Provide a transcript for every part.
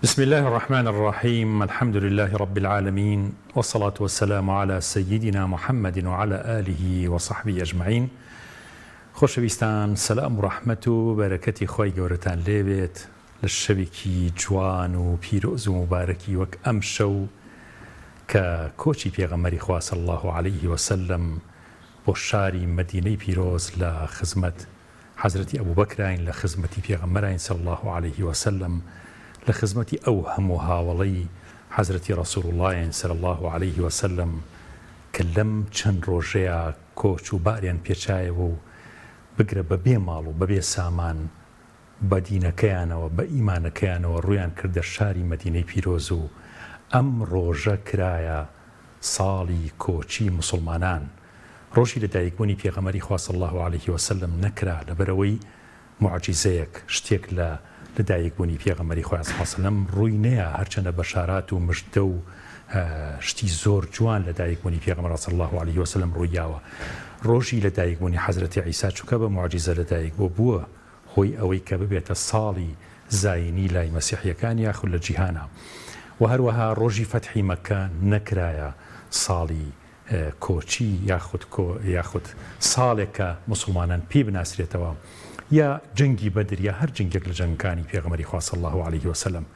بسم اللە الرحمن الرحیم الحمد للە رب العالمین والصلاة والسلام علی سیدنا محمد وعلی آله وصحبه اجمعین خۆشەویستان سەلام و ڕەحمەت و بەرەکەتی خوای گەورەتان لێبێت لە شەوێکی جوان و پیرۆز و موبارەکی وەک ئەم شەو کە کۆچی پێغەمبەری خوا صلی اللە علیه وسلم بۆ شاری مەدینەی پیرۆز لە خزمەت حەزرەتی ئەبوبەکراین لە خزمەتی پێغەمبەراین صلی اللە علیه وسلم لە خزمەتی ئەو هەموو هاوەڵەی حەزرەتی ڕەسوڵ اللەین صلی اللە علیه وسلم کە لەم چەند ڕۆژەیا کۆچ و باریان پێچایەوە و بگرە بە بێ ماڵ و بەبێ سامان بە دینەکەیانەوە بە ئیمانەکەیانەوە ڕوویان کردە شاری مەدینەی پیرۆز و ئەم ڕۆژە کرایە ساڵی کۆچی موسڵمانان ڕۆژی لە دایکبوونی پێغەمبەری خوا صلی اللە علیه وسلم نەکرا لەبەرئەوەی موعجیزەیەک شتێک لە لە دایکبوونی پێغەمبەری خوا صلی اللە علیه وسلم ڕووی نەیا هەرچەندە بەشارات و مژدە و شتی زۆر جوان لە دایکبوونی پێغەمبەر صلی اللە علیه وسلم ڕوویاوە ڕۆژی لە دایکبوونی حەزرەتی عیسا چونکە بە موعجیزە لە دایک بووە بووە هۆی ئەوەی کە ببێتە ساڵی زایینی لای مەسیحیەکان یاخود لە جیهانا وە هەروەها ڕۆژی فەتحی مەککە نەکرایە ساڵی کۆچی یاخود کۆ یاخود ساڵێک کە موسڵمانان پێی بناسرێتەوە یا جەنگی بەدر یا هەر جەنگێک لە جەنگەکانی پێغەمبەری خوا صلی اللە علیه وسلم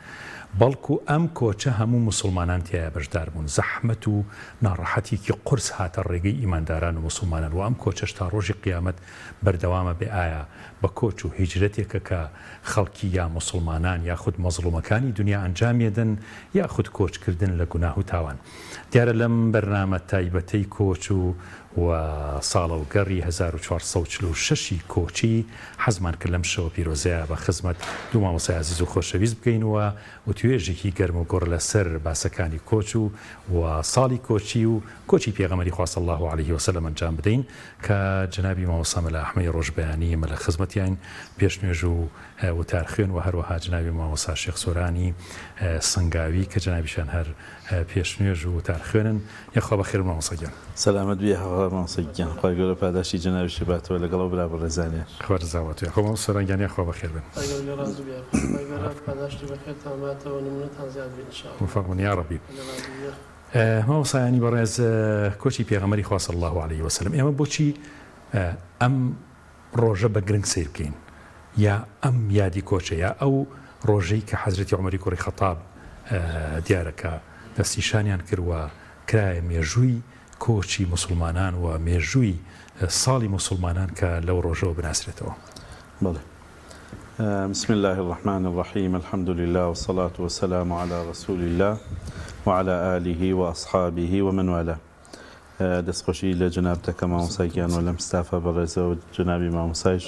بەڵکو ئەم کۆچە هەموو موسڵمانان تیایا بەشدار بوون زەحمەت و ناڕەحەتیەکی قورس هاتە ڕێگەی ئیمانداران و موسڵمانان وە ئەم کۆچەش تا ڕۆژی قیامەت بەردەوامە بێ ئایا بە کۆچ و هیجرەتێکە کە خەڵکی یا موسڵمانان یاخود مەزڵومەکانی دونیا ئەنجامیەدەن یاخود کۆچکردن لە گوناه و تاوان دیارە لەم بەرنامە تایبەتەی کۆچ و و ساڵەوگەڕی 1446 ی کۆچی حەزمان کرد لەم شەوە پیرۆزەیا بە خزمەت دوو مامۆستای ئازیز و خۆشەویست بگەین و وتوێژێکی گەرم و گوڕ لەسەر باسەکانی کۆچ و و ساڵی کۆچی و کۆچی پێغەمبەری خوا صلی اللە علیه وسلم ئەنجام بدەین کە جەنابی مامۆستا مەلا ئەحمەدی ڕۆژبەیانی ئێمە لە خزمەتیاین پێشنوێژ و وتارخوێن و هەروەها جەنابی مامۆستا شێخ سۆرانی سەنگاوی کە جەنابیشیان هەر پێشنوێژ و وتارخوێنن. یاخوا بەخێر بن مامۆستا گیان. سەلامەت بی یاخوا مامۆستا گیان خوای گەورە پاداشتی جەنابیشی باتەوە لەگەڵ ئەو برا بەڕێزانیان. خوا رزاوات یاخوا مامۆستا سۆران گیان یاخوا بەخێر بن. خوای گەورە لێ ڕازی بی یاخوا خوای گەورە پاداشتی بەخێرتان باتەوە نمونەتان زیاد بێ ان شاء اللە. موفق بن یاڕەبی. لێ ڕازی بی یاخوا. مامۆستایانی بەڕێز کۆچی پێغەمبەری خوا صلی اللە علیه وسلم ئێمە بۆچی ئەم ڕۆژە بە گرنگ سەیر بکەین یا ئەم یادی کۆچە یا ئەو ڕۆژەی کە حەزرەتی عومەری کوڕی خەتاب دیارە کە دەستنیشانیان کرد و کرایە مێژووی کۆچی موسڵمانان و مێژووی ساڵی موسڵمانان کە لەو ڕۆژەوە بناسرێتەوە. بەڵێ. بسم اللە الرحمن الرحیم الحمد للە والصلاة والسلام علی رسول اللە وعلی آله وأصحابه ومن والاه. دەستخۆشی لە جەنابت دەکەم مامۆستا گیان و لەم ستافە بەڕێزە و جەنابی مامۆسایش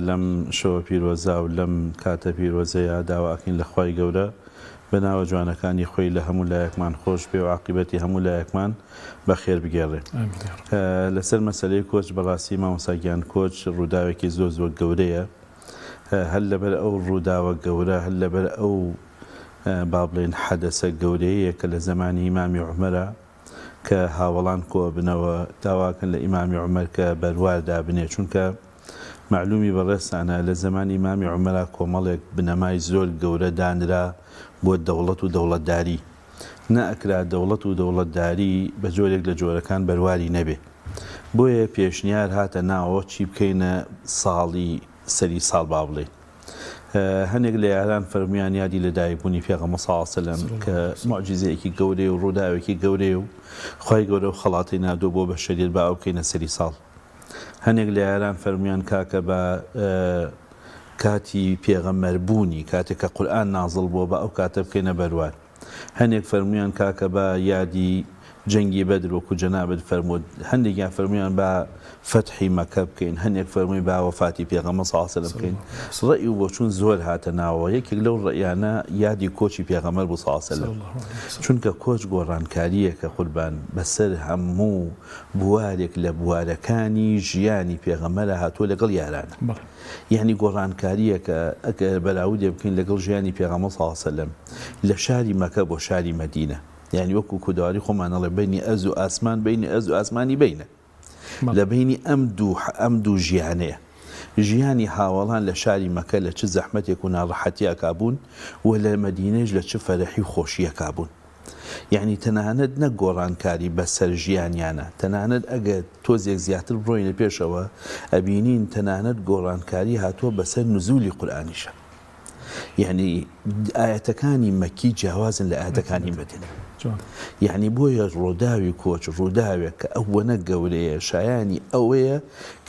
لەم شەوە پیرۆزا و لەم کاتە پیرۆزەیە داوا ئەکەین لە خوای گەورە بە ناوە جوانەکانی خۆی لە هەموو لایەکمان خۆش بێ و عاقیبەتی هەموو لایەکمان بە خێر بگێڕێ. لەسەر مەسەلەی کۆچ بەڕاستی مامۆستا گیان کۆچ ڕووداوێکی زۆر زۆر گەورەیە هەر لەبەر ئەو ڕووداوە گەورە هەر لەبەر ئەو با بڵێین حەدەسە گەورەیە کە لە زەمانی ئیمامی عومەرە کە هاوەڵان کۆئەبنەوە داواکەن لە ئیمامی عومەر کە بەروار دابنێ چونکە مەعلومی بەڕێزتانە لە زەمانی ئیمامی عومەرا کۆمەڵێک بنەمای زۆر گەورە دانرا بۆ دەوڵەت و دەوڵەتداری نەئەکرا دەوڵەت و دەوڵەتداری بە جۆرێک لە جۆرەکان بەرواری نەبێ بۆیە پێشنیار هاتە ناوە چی بکەینە ساڵی سەری ساڵ با بڵێین هەنێک لە یاران فەرموویان یادی لەدایکبوونی پێغەمبەر صلی اللە علیە وسلم کە موعجیزەیەکی گەورەیە و ڕووداوێکی گەورەیە و خوای گەورە و خەڵاتی ناردووە بۆ بەشەریەت با ئەو بکەینە سەری ساڵ. هەنێک لە یاران فەرموویان کاکە با کاتی پێغەمبەر بوونی کاتێک کە قورئان نازڵ بووە با ئەو کاتە بکەینە بەروار. هەنێک فەرموویان کاکە با یادی جەنگی بەدر وەکو جەنابت فەرمووت، هەندێکیان فەرموویان با فەتحی مەکە بکەین، هەندێک فەرمووی با وەفاتی پێغەمبەر صلی اللە علیە وسلم بکەین، ڕەئی و بۆچوون زۆر هاتە ناوەوە، یەکێک لەو ڕەئیانە یادی کۆچی پێغەمبەر بوو صلی اللە علیە وسلم، چونکە کۆچ گۆڕانکارییەکە قوربان بەسەر هەموو بوارێک لە بوارەکانی ژیانی پێغەمبەرا هاتووە لەگەڵ یارانە. یەعنی گۆڕانکارییەکە ئەگەر بەراوردێ بکەین لەگەڵ ژیانی پێغەمبەر صلی اللە علیە وسلم لە شاری مەکە بۆ شاری مەدینە یەعنی وەکو کوردەواری خۆمان ئەڵێ بەینی ئەرز و ئاسمان بەینی ئەرز و ئاسمانی بەینە لە بەینی ئەم دوو ئەم دوو ژیانەیە. ژیانی هاوەڵان لە شاری مەکە لە چ زەحمەتێک و ناڕەحەتیەکا بوون و لە مەدینەیش لە چ فەرەحی و خۆشیەکا بوون. یەعنی تەنانەت نەک گۆڕانکاری بە سەر ژیانیانا، تەنانەت ئەگەر تۆزێک زیاتر بڕۆینە پێشەوە ئەبینین تەنانەت گۆڕانکاری هاتووە بە سەر نزولی قورئانیشا. یەعنی ئایەتەکانی مەکی جیاوازن لە ئایەتەکانی مەدەنی. یەعنی بۆیە ڕووداوی کۆچ ڕووداوێک کە ئەوەنە گەورەیە شایانی ئەوەیە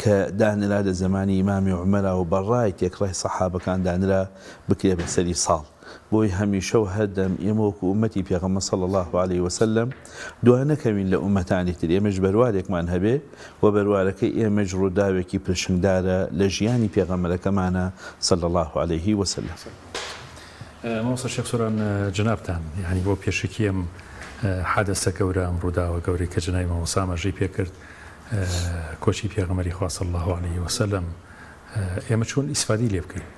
کە دانرا لە زەمانی ئیمامی عومەرا و بە ڕای تێکڕای سەحابەکان دانرا بکرێ بە سەری ساڵ. بۆی هەمیشە و هەردەم ئێمە وەکو ئوممەتی پێغەمبەر صلی اللە علیە وسلم دوا نەکەوین لە ئوممەتانی تر ئێمەش بەروارێکمان هەبێ و بەروارەکەی ئێمەش ڕووداوێکی پرشنگدارە لە ژیانی پێغەمبەرەکەمانە صلی اللە علیه وسلم. مامۆستا شێخ سۆران جەنابتان یانی بۆ پێشەکی ئەم حادەسە گەورە ئەم ڕووداوە گەورەی کە جەنابی مامۆستا ئاماژەی پێکرد کۆچی پێغەمبەری خوا صلی اللە علیه وسلم ئێمە چۆن ئیسفادەی لێ بکەین؟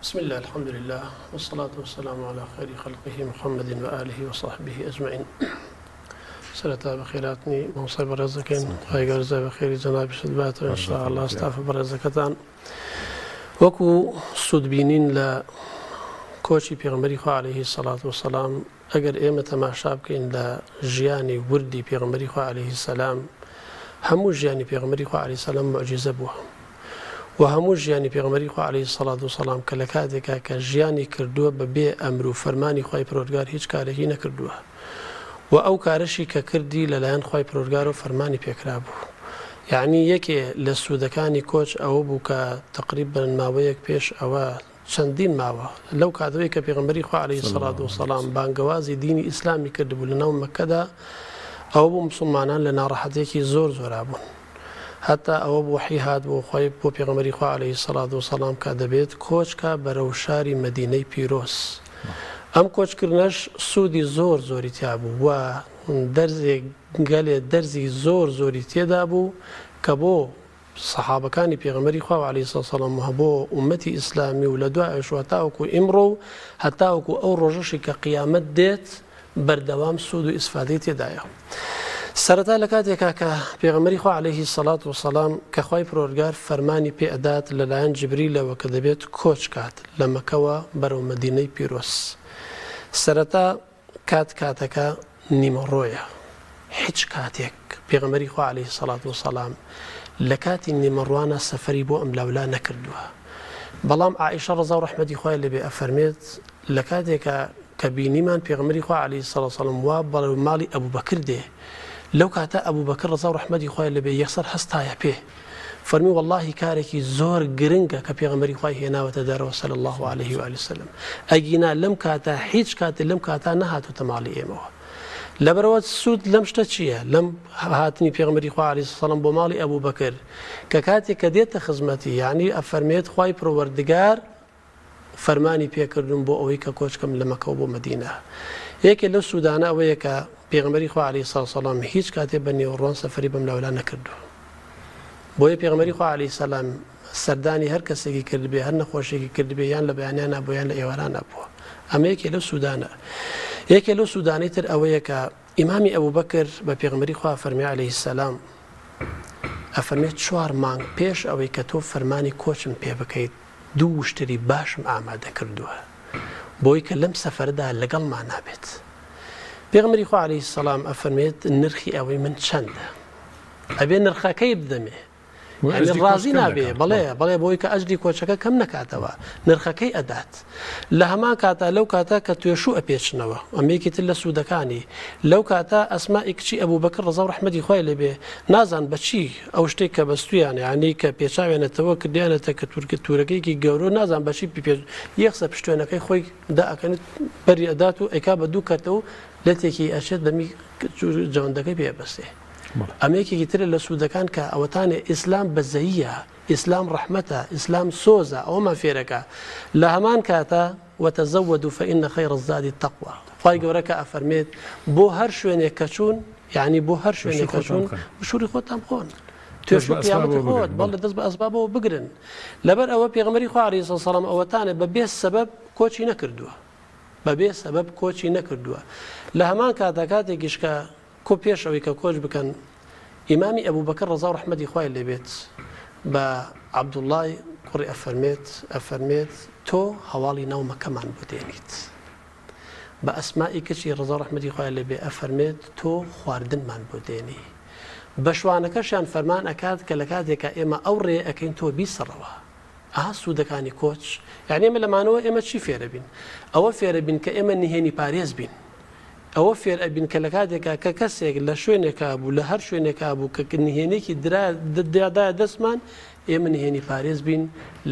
بسم اللە الحمد للە والصلاة والسلام علی خیر خلقه محمد و آله و صحبه اجمعین سەرەتا بەخێراتنی مامۆستای بەڕێز دەکەین خوای گەورە جزای بەخێری جەنابیشت باتەوە ان شاء الله ستافە بەڕێزەکەتان وەکو سوودبینین لە کۆچی پێغەمبەری خوا عەلەیهی سەڵات وسەلام ئەگەر ئێمە تەماشا بکەین لە ژیانی وردی پێغەمبەری خوا عەلەیهی سەلام هەموو ژیانی پێغەمبەری خوا عەلەیهی سەلام موعجیزە بووە و هەموو ژیانی پێغەمبەری خوا عەلەیهی سەڵات و سەلام کە لە کاتێکا کە ژیانی کردووە بە بێ ئەمر و فەرمانی خوای پەروەردگار هیچ کارێکی نەکردووە و ئەو کارەشی کە کردی لەلایەن خوای پەروەردگارەوە فەرمانی پێکرابوو یەعنی یەکێ لە سوودەکانی کۆچ ئەوە بوو کە تەقریبەن ماوەیەک پێش ئەوە چەندین ماوە لەو کاتەوەی کە پێغەمبەری خوا علیە الصلوة والسلام بانگەوازی دینی ئیسلامی کردبوو لەناو مەککەدا ئەوە بوو موسڵمانان لە ناڕەحەتێکی زۆر زۆرا بوون هەتا ئەوە بوو وەحی هات بۆ خۆی بۆ پێغەمبەری خوا علیە الصلوة والسلام کە دەبێت کۆچ کا بەرەو شاری مەدینەی پیرۆز ئەم کۆچکردنەش سوودی زۆر زۆری تیا بوو و دەرزێک گەلێ دەرزی زۆر زۆری تێدا بوو کە بۆ سەحابەکانی پێغەمبەری خوا علیە سلام و بۆ ئومەتی ئیسلامی و لە دوایەش و هەتاوەکو ئیمڕۆ و هەتاوەکو ئەو ڕۆژەشی کە قیامەت دێت بەردەوام سوود و ئیسفادەی تێدایە. سەرەتا لە کاتێکا کە پێغەمبەری خوا علیه الصلاة والسلام کە خوای پرۆرگار فەرمانی پێ ئەدات لەلایەن جبریلەوە کە دەبێت کۆچ کات لە مەکەوە بەرەو مەدینەی پیرۆز سەرەتا کات کاتەکە نیمەڕۆیە هیچ کاتێک پێغەمبەری خوا علیە سەڵات وسەلام لە کاتی نیمەڕوانە سەفەری بۆ ئەملاولا نەکردووە بەڵام عائیشە ڕەزا و ڕەحمەتی خوای لێبێ ئەفەرمێت لە کاتێکا کە بینیمان پێغەمبەری خوا علیە سەڵات وسەلام وا بەرەو ماڵی ئەبوبەکر دێ لەو کاتە ئەبوبەکر ڕەزا و ڕەحمەتی خوای لێبێ یەکسەر هەستایە پێ فەرمی وەڵاهی کارێکی زۆر گرنگە کە پێغەمبەری خوای هێناوەتە دەرەوە صلی اللە علیه و آله وسلم ئەگینا لەم کاتە هیچ کاتێ لەم کاتە نەهاتوتە ماڵی ئێمەوە لەبەرەوە سوود لەم شتە چییە لەم هاتنی پێغەمبەری خوا علیه السلام بۆ ماڵی ئەبوبەکر کە کاتێک کە دێتە خزمەتی یعنی ئەفەرمێت خوای پەروەردگار فەرمانی پێکردوم بۆ ئەوەی کە کۆچ کەم لە مەکەوە بۆ مەدینە. یەکێ لەو سوودانە ئەوەیە کە پێغەمبەری خوا عەلەیهی سڵات وسەلام هیچ کاتێ بە نێوەڕوان سەفەری بەم لاولا نەکردووە. بۆیە پێغەمبەری خوا عەلەیهی سەلام سەردانی هەر کەسێکی کردبێ، هەر نەخۆشێکی کردبێ یان لە بەیانیانا بووە یان لە ئێوارانا بووە. ئەمە یەکێ لەو سوودانە. یەکێ لەو سوودانەی تر ئەوەیە کە ئیمامی ئەبوبەکر بە پێغەمبەری خوا فەرمی عەلەیهی سەلام ئەفەرمێ چوار مانگ پێش ئەوەی کە تۆ فەرمانی کۆچم پێ بکەیت دوو وشتری باشم ئامادە کردووە بۆی کە لەم سەفەرەدا لەگەڵمانا بێت. پێغەمبەری خوا عەلەیهی سەلام ئەفەرمێت نرخی ئەوەی من چەندە؟ ئەبێ نرخەکەی بدەمێ. یعنی ڕازی نابێ بەڵێ بەڵێ بۆی کە ئەجری کۆچەکە کەم نەکاتەوە نرخەکەی ئەدات لە هەمان کاتا لەو کاتە کە توێشوو ئەپێچنەوە ئەمەیەکی تر لە سوودەکانی لەو کاتە ئەسمائی کچی ئەبوبەکر ڕەزا و ڕەحمەتی خوای لێ بێ نازان بە چی ئەو شتێک کە بەستویانە یانی کە پێچاوێنەتەوە کردیانەتە کە تورکە تورەکەیەکی گەورە نازان بە چی پێ یەخسە پشتێنەکەی خۆی دائەکەنێت بەری ئەدات و ئەیکا بە دوو کەرتە و لەتێکی ئەچێت دەمی جەوەندەکەی پێ بەستێ ئەمە یەکێکی ترە لە سوودەکان کە ئەوەتانێ ئیسلام بەزەییە ئیسلام ڕەحمەتە ئیسلام سۆزە ئەوەمان فێرەکە لە هەمان کاتە وتزودوا فان خیر الزاد التقوی خوای گەورە کە ئەفەرمێت بۆ هەر شوێنێک کە چوون یعنی بۆ هەر شوێنێک کە چوون مشوری خۆتان بخۆن توێش و قیامەتی خۆت بەڵێ دەست بە ئەسبابەوە بگرن لەبەر ئەوە پێغەمبەری خوا عەلەیهی سەلام ئەوەتانێ بە بێ سەبەب کۆچی نەکردووە بەبێ سەبەب کۆچی نەکردووە لە هەمان کاتا کاتێکیش کە کۆ پێش ئەوەی کە کۆچ بکەن ئیمامی ئەبوبەکر ڕەزا و ڕەحمەتی خوای لێ بێت. بە عەبدوڵڵای کوڕی ئەفەرمێت، ئەفەرمێت، تۆ هەواڵی ناو مەکەمان بۆ دێنیت. بە ئەسمائی کچی ڕەزا و ڕەحمەتی خوای لێ بێ ئەفەرمێت، تۆ خواردنمان بۆ دێنی. بە شوانەکەشیان فەرمان ئەکات کە لە کاتێکا ئێمە ئەو ڕێیە ئەکەین تۆ بیسڕەوە. ئەها سوودەکانی کۆچ. یانی ئێمە لەمانەوە ئێمە چی فێرەبین؟ ئەوە فێرەبین کە ئێمە نهێنی پارێز بین. ئەوە فێر ئەبین کە لە کاتێکا کە کەسێک لە شوێنێکا بوو، لە هەر شوێنێکا بوو کە نهێنێکی درا دایە دەستمان، ئێمە نهێنی پارێز بین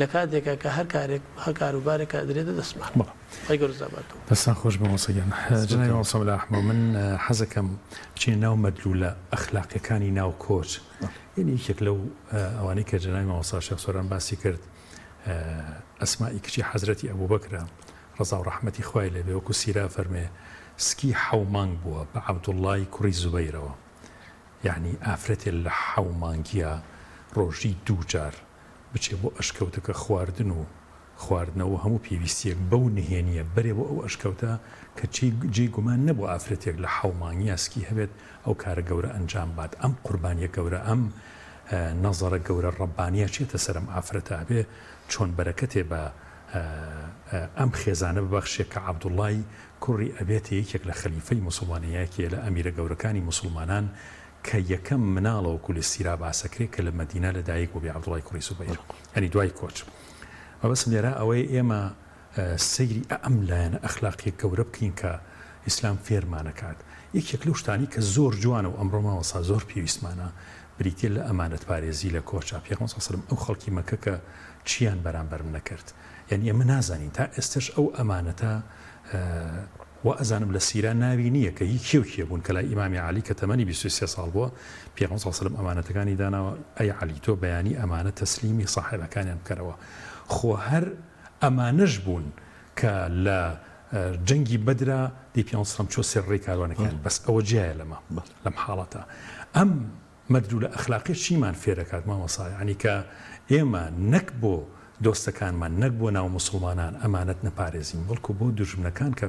لە کاتێکا کە هەر کارێک هەر کاروبارێک کە ئەدرێتە دەستمان. بەڵێ. خوای گەورە زاباتەوە. دەستان خۆش بێ مامۆستا گیان. جەنابی مامۆستا مەلا ئەحمەد من حەزەکەم بچینە ناو مەدلولە ئەخلاقیەکانی ناو کۆچ. یەنی یەکێک لەو ئەوانەی کە جەنابی مامۆستا شێخ سۆران باسی کرد ئەسمائی کچی حەزرەتی ئەبوبەکرە ڕەزا و ڕەحمەتی خوای لێ بێ وەکو سیرە ئەفەرمێ سکی حەو مانگ بووە بە عەبدوڵڵای کوڕی زوبەیرەوە یەعنی ئافرەتێ لە حەو مانگیا ڕۆژی دوو جار بچێ بۆ ئەشکەوتەکە خواردن و خواردنەوە و هەموو پێویستیەک بەو نهێنیە بەرێ بۆ ئەو ئەشکەوتە کە چی جێی گومان نەبوو ئافرەتێک لە حەو مانگیا سکی هەبێت ئەو کارە گەورە ئەنجام بات ئەم قوربانیە گەورە ئەم نەزەرە گەورە ڕەبانیە چێتە سەر ئەم ئافرەتە ئەبێ چۆن بەرەکەتێ بە ئەم خێزانە ببەخشێ کە عەبدوڵای کوڕی ئەبێتە یەکێک لە خەلیفەی موسڵمانان یەکێ لە ئەمیرە گەورەکانی موسڵمانان کە یەکەم مناڵە وەکو لە سیرا باسەکرێ کە لە مەدینە لە دایک بووبێ عەبدوڵای کوڕی زوبەیر یانی دوای کۆچ مەبەستم لێرە ئەوەیە ئێمە سەیری ئەم لایەنە ئەخلاقیە گەورە بکەین کە ئیسلام فێرمانەکات یەکێک لەو شتانی کە زۆر جوانە و ئەمڕۆ مامۆستا زۆر پێویستمانە بریتیە لە ئەمانەت پارێزی لە کۆچا پێغەمبەر صلی اللە علیە وسلم ئەو خەڵکی مەکە کە چیان بەرامبەرم نەکرد یانی ئێمە نازانین تا ئێستەش ئەو ئەمانەتە وا ئەزانم لە سیرا ناوی نییە کە هی کێ و کێ بوون کە لای ئیمامی عەلی کە تەمەنی 23 ساڵ بووە پێغەمبەر صلی اللە علیە وسلم ئەمانەتەکانی داناوە ئەی عەلی تۆ بەیانی ئەمانە تەسلیمی ساحێبەکانیان بکەرەوە خۆ هەر ئەمانەش بوون کە لە جەنگی بەدرا دی پێغەمبەر صلی اللە علیە وسلم چۆ سەر ڕێی کاروانەکەیان بەس ئەوە جیایە لەمە لەم حاڵەتە ئەم مەدلولە ئەخلاقیە چیمان فێرەکات مامۆستا یانی کە ئێمە نەک بۆ دۆستەکانمان نەک بۆ ناو موسڵمانان ئەمانەت نەپارێزین بەڵکو بۆ دوژمنەکان کە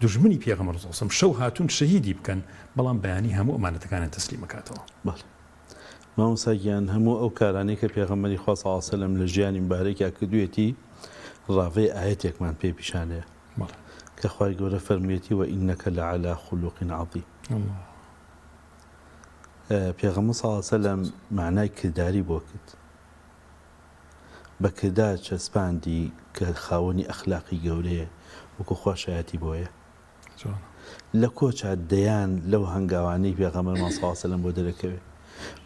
دوژمنی پێغەمبەر صلی اللە علیە وسلم شەو هاتوون شەهیدی بکەن بەڵام بەیانی هەموو ئەمانەتەکانیان تەسلیم ئەکاتەوە. بەڵێ مامۆستا گیان هەموو ئەو کارانەی کە پێغەمبەری خوا صلی اللە علیە وسلم لە ژیانی مبارەکیا کردوویەتی ڕاڤەی ئایەتێکمان پێ پیشانەیە بەڵێ. کە خوای گەورە فەرموویەتی وانک لعلی خلق عظیم. اللە. پێغەمبەر صلی اللە علیە وسلم مەعنای کرداری بۆ کرد بە کردار چەسپاندی کە خاوەنی ئەخلاقی گەورەیە وەکو خوا شایەتی بۆیە لە کۆچا دەیان لەو هەنگاوانەی پێغەمبەرمان صلی اللە علیە وسلم بۆ دەرەکەوێ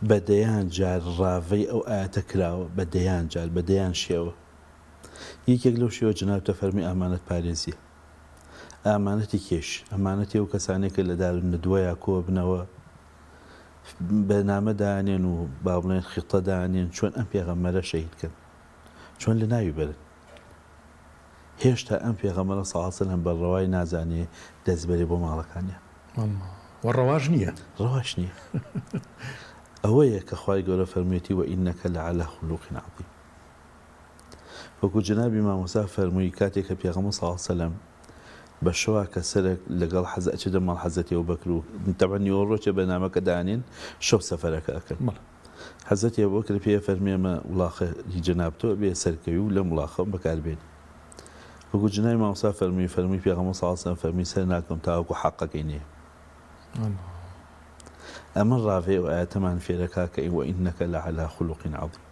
بە دەیان جار ڕاڤەی ئەو ئایەتە کراوە بە دەیان جار بە دەیان شێوە یەکێک لەو شێوە جەنابتە فەرمی ئامانەت پارێزیە ئامانەتی کێش؟ ئەمانەتی ئەو کەسانەی کە لە دارالندوەیا کۆئەبنەوە بەرنامە دانێن و با بڵێن خیتە دانێن چۆن ئەم پێغەمبەرە شەهید کەن چۆن لە ناوی بەرن هێشتا ئەم پێغەمبەرە صلی اللە علیە وسلم بە ڕەوای نازانێ دەست بەرێ بۆ ماڵەکانیان وە ڕەواش نییە ڕەواش نییە ئەوەیە کە خوای گەورە فەرموویەتی وانک لعلی خلق عظیم وەکو جەنابی مامۆستا فەرمووی کاتێ کە پێغەمبەر صلی اللە علیە وسلم بە شەوا کە سەرەک لەگەڵ حەز ئەچێتە ماڵ حەزرەتی ئەبوبەکر و تەبعەن نیوەڕۆ چێ بەرنامەکە دانێن شەو سەفەرەکە ئەکەن حەزرەتی ئەبوبەکر پێی ئەفەرموێ ئەمە وڵاخە هی جەناب تۆ ئەبێ سەرکەوی و لەم وڵاخە بەکار بێنی وەکو جەنابی مامۆستا فەرمووی فەرمووی پێغەمبەر صلی اللە علیە وسلم فەرمووی سەر ناکەم تاوەکو حەقەکەی نەیەم ئەمە ڕاڤەی ئەو ئایەتەمان فێرەکا کە وانک لعلی خلق عظیم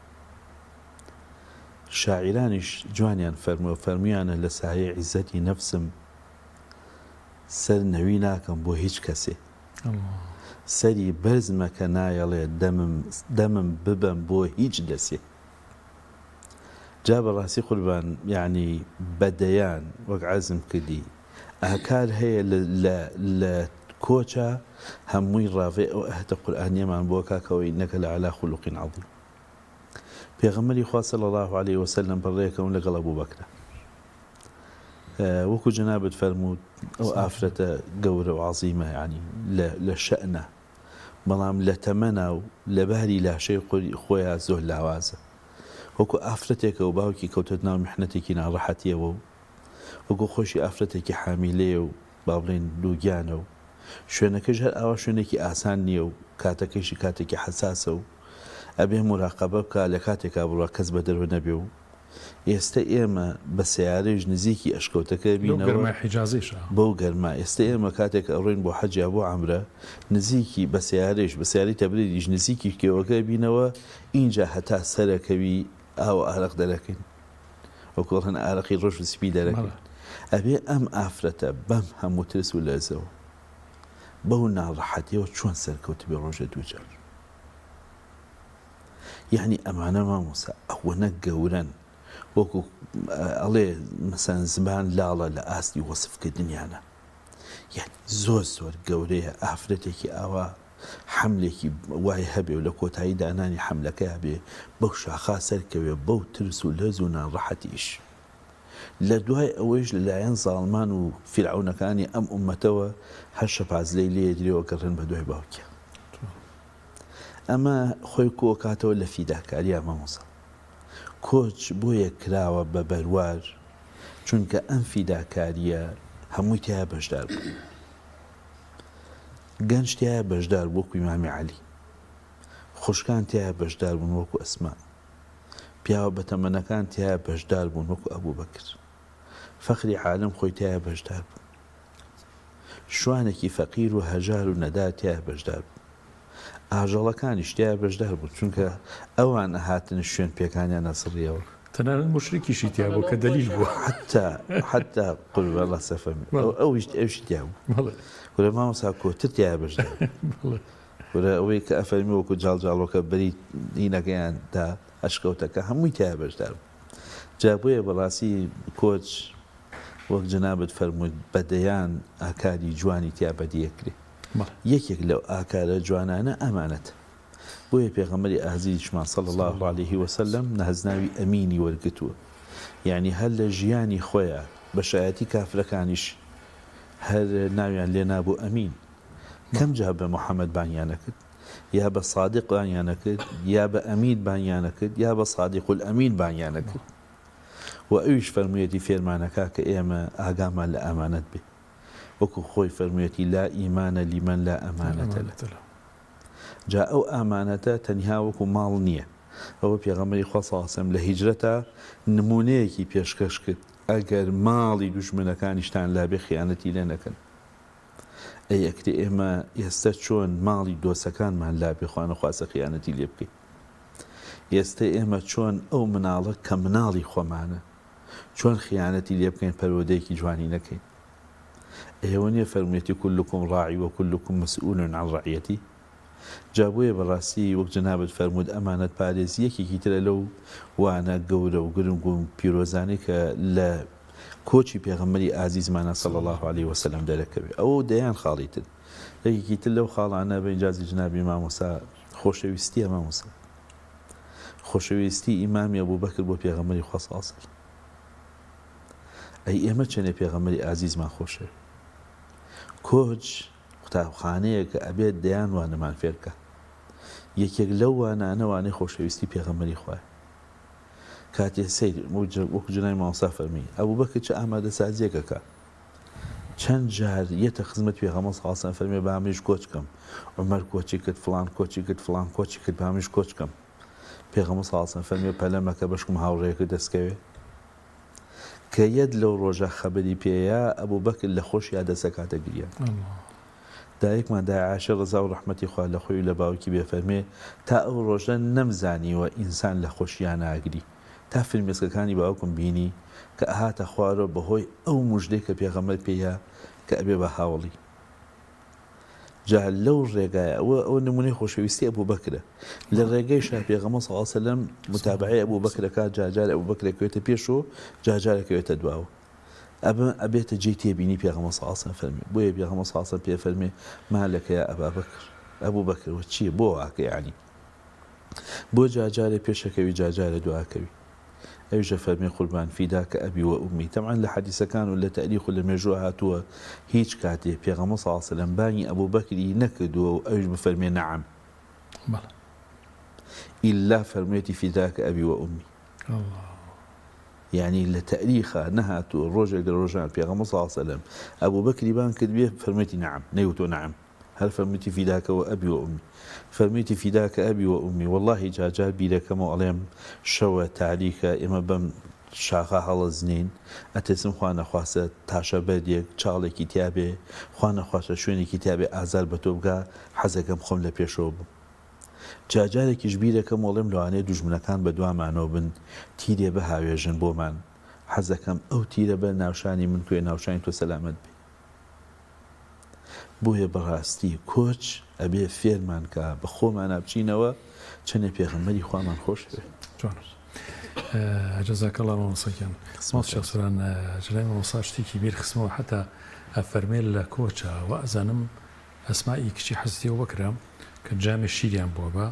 شاعیرانیش جوانیان فەرمووە، فەرموویانە لە سایەی عیزەتی نەفسم سەر نەوی ناکەم بۆ هیچ کەسێ. سەری بەرز مەکە نایەڵێ دەمم دەمم ببەم بۆ هیچ دەسێ. جا بە ڕاستی قوربان یانی بە دەیان وەک عەرزم کردی ئاکار هەیە لە لە لە کۆچا هەمووی ڕاڤەی ئەو ئایەتە قورئانیەمان بۆ کا کە وانک لعلی خلق عظیم. پێغەمبەری خوا صلی اللە علیە وسلم بەڕێکەون لەگەڵ ئەبوبەکرە وەکو جەنابت فەرمووت ئەو ئافرەتە گەورە و عەزیمە یعنی لە شەئنە بەڵام لە تەمەنا و لە باری لاشەی خۆیان زۆر لاوازە وەکو ئافرەتێکە و باوکی کەوتێت ناو میحنەتێکی ناڕەحەتیەوە و وەکو خۆشی ئافرەتێکی حامیلەیە و با بڵێین دووگیانە و شوێنەکەیش هەر ئاوا شوێنێکی ئاسان نییە و کاتەکەیشی کاتێکی حەساسە و. ئەبێ موراقەبە بکا لە کاتێکا بڕوا کەس بە دەرەوە نەبێ و ئێستە ئێمە بە سەیارەیش نزیکی ئەشکەوتەکە لەو بینەوە گەرمای حیجازیشا. بەو گەرما ئێستە ئێمە کاتێک ئەڕۆین بۆ حەج یا بۆ عەمرە نزیکی بە سەیارەیش بە سەیارەی تەبریدیش نزیکی کێوەکە بینەوە ئینجا هەتا سەرەکەوی ئاو ئارەق دەرەکەین وەکو ئەڵێن ئارەقی ڕەش و سپی دەرەکەین بەڵێ. ئەبێ ئەم ئافرەتە بەم هەموو ترس و لەرزەوە بەو ناڕەحەتیەوە چۆن سەرکەوتبێ ڕۆژێ دووجار یەعنی ئەمانە مامۆستا ئەوەنە گەورەن وەکو ئەڵێ مەسەن زمان لاڵە لە ئاستی وەسفکردنیانە یعنی زۆر زۆر گەورەیە ئافرەتێکی ئاوا حەملێکی وای هەبێ و لە کۆتایی دانانی حەملەکە هەبێ بەو شاخا سەرکەوێ بەو ترس و لەرز و ناڕەحەتیش لە دوای ئەوەیش لە لایەن زاڵمان و فیرعەونەکانی ئەم ئوممەتەوە هەر شەپازلەی لێ درێ و گەڕێن بە دوای باوکیا. ئەمە خۆی کۆکاتەوە لە فیداکاریا مامۆستا. کۆچ بۆیە کراوە بە بەروار چونکە ئەم فیداکاریە هەمووی تیا بەشدار بوو. گەنج تیا بەشدار بوو وەکو ئیمامی عەلی. خوشکان تیا بەشدار بوون وەکو ئەسما. پیاوە بەتەمەنەکان تیایا بەشدار بوون وەکو ئەبوبەکر. فەخری عالەم خۆی تیایا بەشدار بوو. شوانێکی فەقیر و هەژار و نەدار تیایا بەشدار بوو. ئاژەڵەکانیش تیایا بەشدار بوون چونکە ئەوان ئەهاتن شوێن پێکانیان ئەسڕیەوە. تەنانەت موشریکیشی تیا بوو کە دەلیل بووە. حەتتا حەتتا قوربان اللە سەفەمی بەڵێ. ئەویش ئەویشی تیا بوو. بەڵێ. کورە مامۆستا کۆتر تیایا بەشدار بوو. بەڵێ. کورە ئەوەی کە ئەفەرمی وەکو جاڵجاڵۆکە بەری هینەکەیان دا ئەشکەوتەکە هەمووی تیا بەشدار بوو جا بۆیە بەڕاستی کۆچ وەک جەنابت فەرمووت بە دەیان ئاکاری جوانی تیا بەدی ئەکرێ یەکێک لەو ئاکارە جوانانە ئەمانەتە بۆیە پێغەمبەری ئازیزیشمان صلی اللە علیه وسلم نازناوی ئەمینی وەرگرتووە یعنی هەر لە ژیانی خۆیا بە شایەتی کافرەکانیش هەر ناویان لێ نابوو ئەمین کەم جار بە محمد بانگیان ئەکرد یا بە صادق بانگیان ئەکرد یا بە ئەمین بانگیان ئەکرد یا بە صادق الامین بانگیان ئەکرد و ئەویش فەرموویەتی فێرمان ئەکا کە ئێمە ئاگامان لە ئامانەت بێ وەکو خۆی فەرموویەتی لا ایمان لمن لا امانە له جا ئەو ئامانەتە تەنها وەکو ماڵ نییە ئەوە پێغەمبەری خوا صلی اللە علیه وسلم لە هیجرەتا نمونەیەکی پێشکەش کرد ئەگەر ماڵی دوژمنەکانیشتان لابێ خیانەتی لێ نەکەن ئەی ئەکرێ ئێمە ئێستە چۆن ماڵی دۆسەکانمان لابێ خوانەخواستە خیانەتی لێ بکەین؟ ئێستە ئێمە چۆن ئەو مناڵە کە مناڵی خۆمانە چۆن خیانەتی لێ بکەین پەروەردەیەکی جوانی نەکەین؟ ئێوە نیە فەرموویەتی کلکم راعی و کلکم مسئول عن رعیتی؟ جا بۆیە بەڕاستی وەک جەنابت فەرمووت ئەمانەت پارێزی یەکێکی ترە لەو وانە گەورە و گرنگ و پیرۆزانەی کە لە کۆچی پێغەمبەری ئازیزمانە صلی اللە علیە وسلم دەرەکەوێ ئەوە و دەیان خاڵی تر یەکێکی تر لەو خاڵانە بە ئینجازی جنابی مامۆستا خۆشەویستیە مامۆستا خۆشەویستی ئیمامی ئەبوبەکر بۆ پێغەمبەری خوا صلی اللە علیە وسلم ئەی ئێمە چەنێ پێغەمبەری ئازیزمان خۆشەوێ کۆچ قوتابخانەیەکە ئەبێت دەیان وانەمان فێرکا یەکێک لەو وانانە وانەی خۆشەویستی پێغەمبەری خوایە کاتێ سەیر وەکو جەنابی مامۆستا فەرمی ئەبوبەکر چ ئامادەسازیەک ئەکا چەند جار یەتە خزمەت پێغەمبەر صلی اللە علیه و فەرمی با منیش کۆچ کەم عومەر کۆچی کرد فڵان کۆچی کرد فڵان کۆچی کرد با منیش کۆچ کەم پێغەمبەر صلی اللە علیه و فەرمی پەلە مەکە بەشکم هاوڕێیەکت دەستکەوێ کە یەت لەو ڕۆژە خەبەری پێیا ئەبوبەکر لە خۆشیا دەست ئەکاتە گریان. دایکمان دایە عائشە ڕەزا و ڕەحمەتی خوا لە خۆی و لە باوکی بێ فەرمێ تا ئەو ڕۆژە نەمزانیوە ئینسان لە خۆشیا ناگری تا فرمێسکەکانی باوکم بینی کە ئەهاتە خوارەوە بەهۆی ئەو موژدەی کە پێغەمبەر پێیا کە ئەبێ بە هاوەڵی جا لەو ڕێگایە ئەوە ئەوە نمونەی خۆشەویستی ئەبوبەکرە لە ڕێگەی شا پێغەمبەر صلی اللە علیه وسلم متابعەی ئەبوبەکر ئەکات جا جارێ ئەبوبەکر ئەکەوێتە پێشەوە جا جارێ ئەکەوێتە دواوە ئەمە ئەبێتە جێی تێبینی پێغەمبەر صلی اللە علیه وسلم فەرمی بۆیە پێغەمبەر صلی اللە علیه وسلم پێ فەرمێ ما لك یا ابا بکر ئەبوبەکر وە چییە بۆ واکە یعنی بۆ جا جارێ پێشەکەوی جا جارێ دواکەوی ئەویش ئەفەرمێ قوربان فیداک ابی و امی تەبعەن لە حەدیسەکان و لە تاریخ و لە مێژوو هاتووە هیچ کاتێ پێغەمبەر صلی اللە علیە وسلم بانگی ئەبوبەکری نەکردووە و ئەویش بفەرمێ نەعەم بەڵێ. ئیلا فەرموویەتی فیداک ابی و امی یعنی لە تاریخا نەهاتووە ڕۆژێک لە ڕۆژان پێغەمبەر صلی اللە علیە وسلم ئەبوبەکری بانگ کردبێ فەرموویەتی نەعەم نەیوتووە نەعەم. هەر فەرموویتی فیداکە وە ئەبی وە ئومی فەرموویتی فیداکە ئەبی وە ئومی وەڵاهی جارجار بیرەکەمەوە ئەڵێم شەوە تاریکە ئێمە بەم شاخە هەڵەزنین ئەترسم خوا نەخواستە تاشە بەردێک چاڵێکی تیابێ خوا نەخواستە شوێنێکی تیابێ ئازار بە تۆ بگا حەزەکەم خۆم لە پێشەوە بم جارجارێکیش بیرەکەمەوە ئەڵێم لەوانەیە دوژمنەکان بەدوامانەوە بن تیرێ بهاوێژن بۆمان حەزەکەم ئەو تیرە بەر ناوشانی من کوێ ناوشانی تۆ سەلامەت بێ. بۆیە بەڕاستی کۆچ ئەبێ فێرمان کا بە خۆمانا بچینەوە چەنێ پێغەمبەری خوامان خۆش ئەوێ. جوان جزاک اللە مامۆستا گیان. مامۆستا شێخ سۆران جەنابی مامۆستا شتێکی بیر خستمەوە حەتا ئەفەرمێ لە کۆچا وائەزانم ئەسمائی کچی حەزرەتی ئەوبەکرە کە جامێ شیریان بووە بە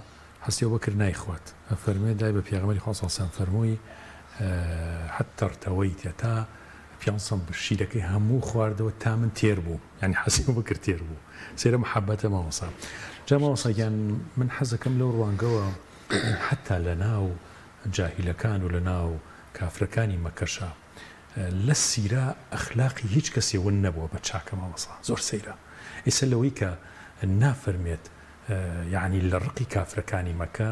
حەزرەتی ئەوبەکر نایخوات ئەفەرمێ دای بە پێغەمبەری خوا صلی اللە علیە وسلم فەرمووی حتی ارتویت تا پیانسەم شیرەکەی هەموو خواردەوە تا من تێر بووم یانی حەزی ئەوبەکر تێر بوو سەیرە محەبەتە مامۆستا جا مامۆستا گیان من حەزەکەم لەو ڕوانگەوە حتا لە ناو جاهیلەکان و لە ناو کافرەکانی مەکەشا لە سیرە ئەخلاقی هیچ کەسێ ون نەبووە بە چاکە مامۆستا زۆر سەیرە ئیسە لەوەی کە نافەرمێت یەعنی لە ڕقی کافرەکانی مەکە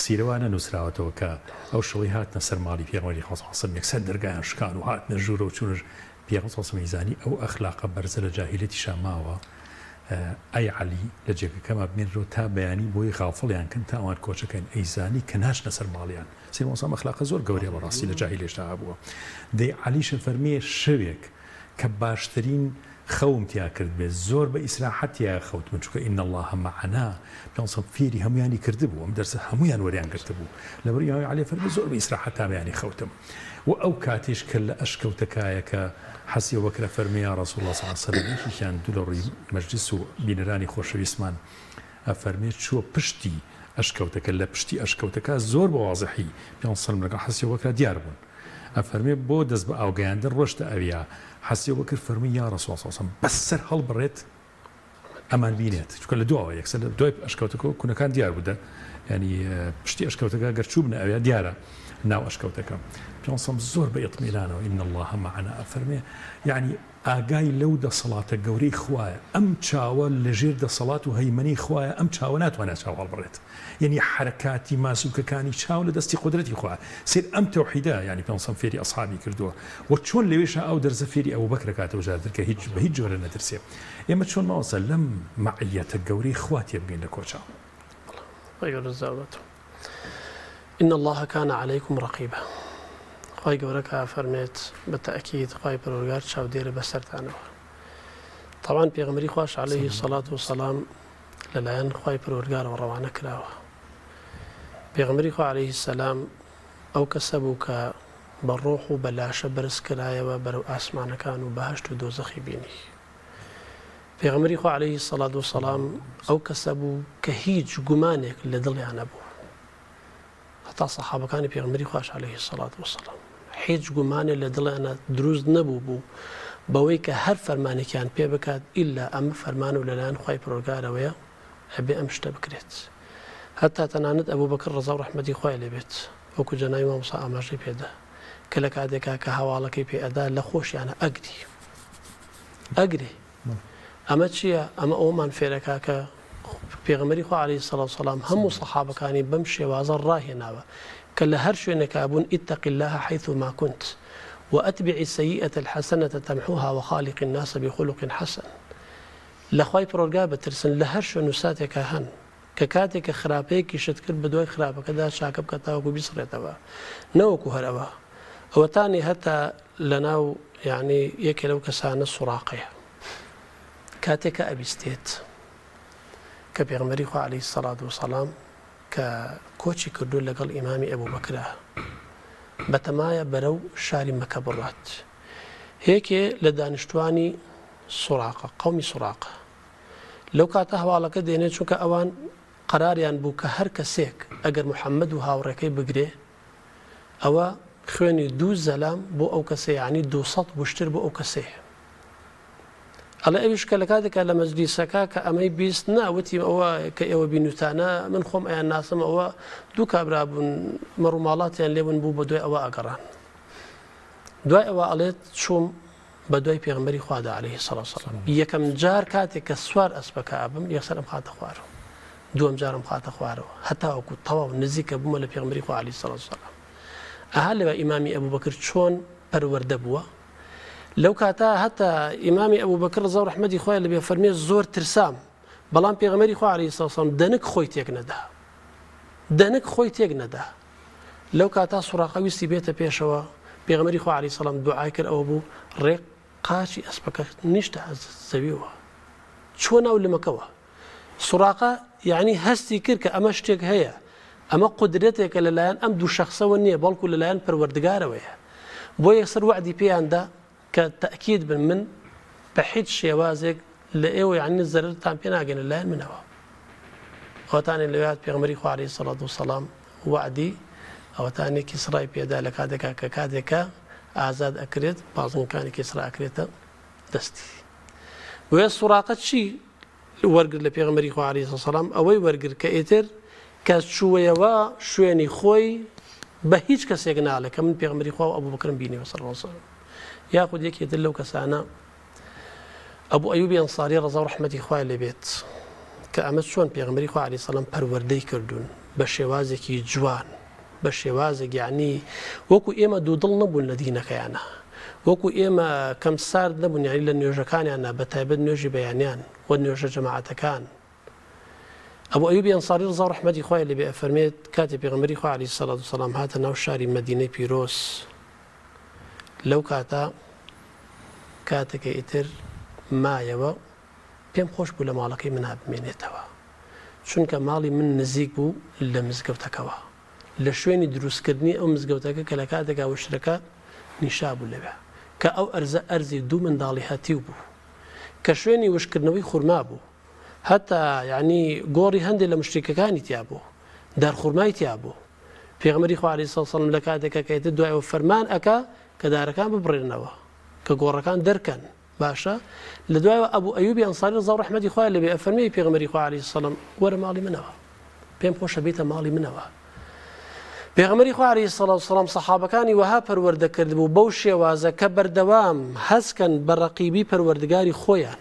سیرە وا نەنووسراوەتەوە کە ئەو شەوەی هاتنە سەر ماڵی پێغەمبەری خوا صلی اللە علیە وسلم یەکسەر دەرگایان شکان و هاتنە ژوورەوە چوونە پێغەمبەر صلی اللە علیە وسلم ئەیزانی ئەو ئەخلاقە بەرزە لە جاهیلەتیشا ماوە ئەی عەلی لە جێگەکەما بمێنرەوە تا بەیانی بۆی غافڵیان کەن تا ئەوان کۆچەکەن ئەیزانی کە ناچنە سەر ماڵیان سەیرە مامۆستا ئەم ئەخلاقە زۆر گەورەیە بەڕاستی لە جاهیلێشدا هەبووە دەی عەلیش ئەفەرمێ شەوێک کە باشترین خەوم تیا کردبێت زۆر بە ئیسراحەت تیایا خەوتم چونکە ان اللە معنا پێغەمبەر فێری هەموویانی کردبوو ئەم دەرسە هەموویان وەریان گرتبوو لەبەر ئیمامی عەلی فەرمی زۆر بە ئیسراحەت تا بەیانی خەوتم و ئەو کاتیش کە لە ئەشکەوتەکایە کە حەزی ئەوبەکرە فەرمی یا رسول اللە صلی اللە علیه وسلم یەکێکیان دوو لە ڕووی مەجلیس و بینەرانی خۆشەویستمان ئەفەرمێ چووە پشتی ئەشکەوتەکە لە پشتی ئەشکەوتەکە زۆر بە وازحی پێغەمبەر صلی اللە علیه وسلم لەگەڵ حەزی ئەوبەکرا دیار بوون ئەفەرمێ بۆ دەست بە ئاو گەیاندن ڕۆشتە ئەویا، حەزرەتی ئەبوبەکر فەرمووی یا ڕەسوڵ اللە صلی اللە علیە وسلم بەس سەر هەڵبڕێت ئەمان بینێت، چونکە لە دواوە یەکسەر لە دوای ئەشکەوتەکەوە کونەکان دیار بوو دە یانی پشتی ئەشکەوتەکە گەر چووبنە ئەویا دیارە ناو ئەشکەوتەکە. پێغەمبەر صلی اللە علیە وسلم زۆر بە ئیطمئنانەوە ان اللە معنا ئەفەرمێ یانی ئاگای لەو دەسەڵاتە گەورەی خوایە، ئەم چاوە لەژێر دەسەڵات و هەیمەنەی خوایە، ئەم چاوە ناتوانێت چاو هەڵبڕێت، یەنی حەرەکاتی ماسولکەکانی چاو لە دەستی قودرەتی خوایە، سەیر ئەم تەوحیدە یانی پێغەمبەر فێری ئەسحابی کردووە و چۆن لەوێشا ئەو دەرسە فێری ئەبوبەکر ئەکاتەوە جارتر کە هیچ بە هیچ جۆرە نەترسێ. ئێمە چۆن مامۆستا لەم مەعیەتە گەورەی خوا تێبگەین لە کۆچا؟ خوای گەورە جزا باتەوە. ان اللە کان علیکم رقیبا خوای گەورە کە ئەفەرمێت بە تەئکید خوای پەروەردگار چاودێرە بەسەرتانەوە تەبعەن پێغەمبەری خواش علیه الصلوة والسلام لەلایەن خوای پەروەردگارەوە ڕەوانە کراوە پێغەمبەری خوا علیه السلام ئەو کەسە بوو کە بە ڕۆح و بە لاشە بەرز کرایەوە بەرەو ئاسمانەکان و بەهەشت و دۆزەخی بینی پێغەمبەری خوا علیه الصلوة والسلام ئەو کەسە بوو کە هیچ گومانێک لە دڵیا نەبوو هەتا سەحابەکانی پێغەمبەری خواش علیه الصلوة والسلام هیچ گومانێ لە دڵیانە دروست نەبوو بوو بەوەی کە هەر فەرمانێکیان پێ بکات ئیلا ئەمە فەرمان و لەلایەن خوای پەروەردگارەوەیە ئەبێ ئەم شتە بکرێت هەتا تەنانەت ئەبوبەکر ڕەزا و ڕەحمەتی خوای لێ بێت وەکو جەنابی مامۆستا ئاماژەی پێدا کە لە کاتێکا کە هەواڵەکەی پێ ئەدا لە خۆشیانە ئەگری ئەگرێ ئەمە چییە؟ ئەمە ئەوەمان فێرەکا کە پێغەمبەری خوا عەلەیهی سەڵات وسەلام هەموو سەحابەکانی بەم شێوازە ڕاهێناوە کە لە هەر شوێنێکا بوون اتق اللە حیثما کنت واتبع السیئة الحسنة تمحوها وخالق الناس بخلق حسن لە خوای پەروەردگار بترسن لە هەر شوێن و ساتێکا هەن کە کاتێک کە خراپەیەکیشت کرد بەدوای خراپەکەدا چاکە بکە تاوەکو بیسڕێتەوە نەوەکو هەر ئەوە ئەوەتانی هەتا لەناو یانی یەکێ لەو کەسانە سوڕاقەیە کاتێک کە ئەبیستێت کە پێغەمبەری خوا عەلەیهی سەڵات وسەڵام کە کۆچی کردو لەگەڵ ئیمامی ئەبوبەکرا بەتەمایە بەرەو شاری مەکە بڕوات یەکێ لە دانیشتوانی سوڕاقە قەومی سوڕاقە لەو کاتە هەواڵەکە دێنێ چونکە ئەوان قەراریان بوو کە هەر کەسێک ئەگەر محەممەد و هاوڕێکەی بگرێ ئەوە خوێنی دوو زەلام بۆ ئەو کەسە یانی 200 وشتر بۆ ئەو کەسەیە ئەڵێ ئەویش کە لە کاتێکا لە مەجلیسەکە کە ئەمەی بیست نا وتی ئەوە کە ئێوە بینوتانە من خۆم ئەیان ناسم ئەوە دوو کابرا بوون مەڕوماڵاتیان لێبوون بوو بە دوای ئەوە ئەگەڕان دوای ئەوە ئەڵێت چووم. بە دوای پێغەمبەری خوادا علیه الصلوة والسلام یەکەم جار کاتێک کە سوار ئەسپەکە ئەبم یەکسەر ئەم خاتە خوارەوە دووەم جارم خاتە خوارەوە هەتاوەکو تەواو نزیکە بوومە لە پێغەمبەری خوا علیه الصلوة والسلام ئەها لەوە ئیمامی ئەبوبەکر چۆن پەروەردە بووە لەو کاتە هەتا ئیمامی ئەبوبەکر ڕزا و ڕەحمەتی خوای لەبێ فەرمێ زۆر ترسام بەڵام پێغەمبەری خوا علیه الصلوة والسلام دەنک خۆی تێک نەدا دەنک خۆی تێک نەدا لەو کاتا سوڕاقە ویستی بێتە پێشەوە، پێغەمبەری خوا عەلەیهی سەلام دوعای کرد ئەوە بوو ڕێک قاچی ئەسپەکە نیشتە زەویەوە چووە ناو لمەکەوە. سوڕاقە یعنی هەستی کرد کە ئەمە شتێک هەیە، ئەمە قودرەتێکە لەلایەن ئەم دوو شەخسەوە نییە بەڵکو لەلایەن پەروەردگارەوەیە. بۆ یەکسەر وەعدی پێیان دا کە تەئکید بن من بە هیچ شێوازێک لە ئێوە یعنی زەرەرتان پێ ناگەن لە لایەن منەوە. ئەوەتانێ لەوێ هات پێغەمبەری خوا عەلەیهی سەڵات وسەلام وەعدی ئەوەتانێ کیسرای پێدا لە کاتێکا کە کاتێکە ئازاد ئەکرێت بازنەکانی کیسرا ئەکرێتە دەستی. بۆیە سوراقە چی وەرگرت لە پێغەمبەری خوا عەلەیهی سەلام ئەوەی وەرگرت کە ئیتر کە چووەیەوە شوێنی خۆی بە هیچ کەسێک ناڵێ کە من پێغەمبەری خوا و ئەبوبەکرم بینیوە صلی اللە علیه وسلم یاخود یەکێ تر لەو کەسانە ئەبو ئەیوبی ئەنساری ڕەزا و ڕەحمەتی خوای لێ بێت کە ئەمە چۆن پێغەمبەری خوا عەلەیهی سەلام پەروەردەی کردوون بە شێوازێکی جوان بە شێوازێک یعنی وەکو ئێمە دوودڵ نەبوون لە دینەکەیانە وەکو ئێمە کەم سارد نەبوون یعنی لە نوێژەکانیانە بە تایبەت نوێژی بەیانیان و نوێژە جەماعەتەکان ئەبو ئەیوبی ئەنساری ڕزا و ڕەحمەتی خوای لێ بێ ئەفەرمێت کاتێ پێغەمبەری خوا عەلەیهی سەلات وسەلام هاتە ناو شاری مەدینەی پیرۆز لەو کاتە کاتێکە ئیتر مایەوە پێم خۆش بوو لە ماڵەکەی منا بمێنێتەوە چونکە ماڵی من نزیک بوو لە مزگەوتەکەوە لە شوێنی دروستکردنی ئەو مزگەوتەکە کە لە کاتێکا وشترەکە نیشا بوو لەوێ کە ئەو ئەرزە ئەرزی دوو منداڵی هەتیو بوو کە شوێنی وشکردنەوەی خورما بوو هەتا یانی گۆڕی هەندێ لە مشریکەکانی تیا بوو دارخورمای تیا بوو پێغەمبەری خوا علیه الصلوة والسلام لە کاتێکا کە ئیتر دوای ئەوە فەرمان ئەکا کە دارەکان ببڕێنەوە کە گۆڕەکان دەرکەن باشە لە دوایەوە ئەبوو ئەیوبی ئەنساری ڕەزا و ڕەحمەتی خوای لێ بێ ئەفەرمێ پێغەمبەری خوا علیه السلام وەرە ماڵی منەوە پێم خۆشە بێتە ماڵی منەوە پێغەمبەری خوا علیه الصلاة والسلام سەحابەکانی وەها پەروەردە کردبوو بەو شێوازە کە بەردەوام هەستکەن بە ڕەقیبی پەروەردگاری خۆیان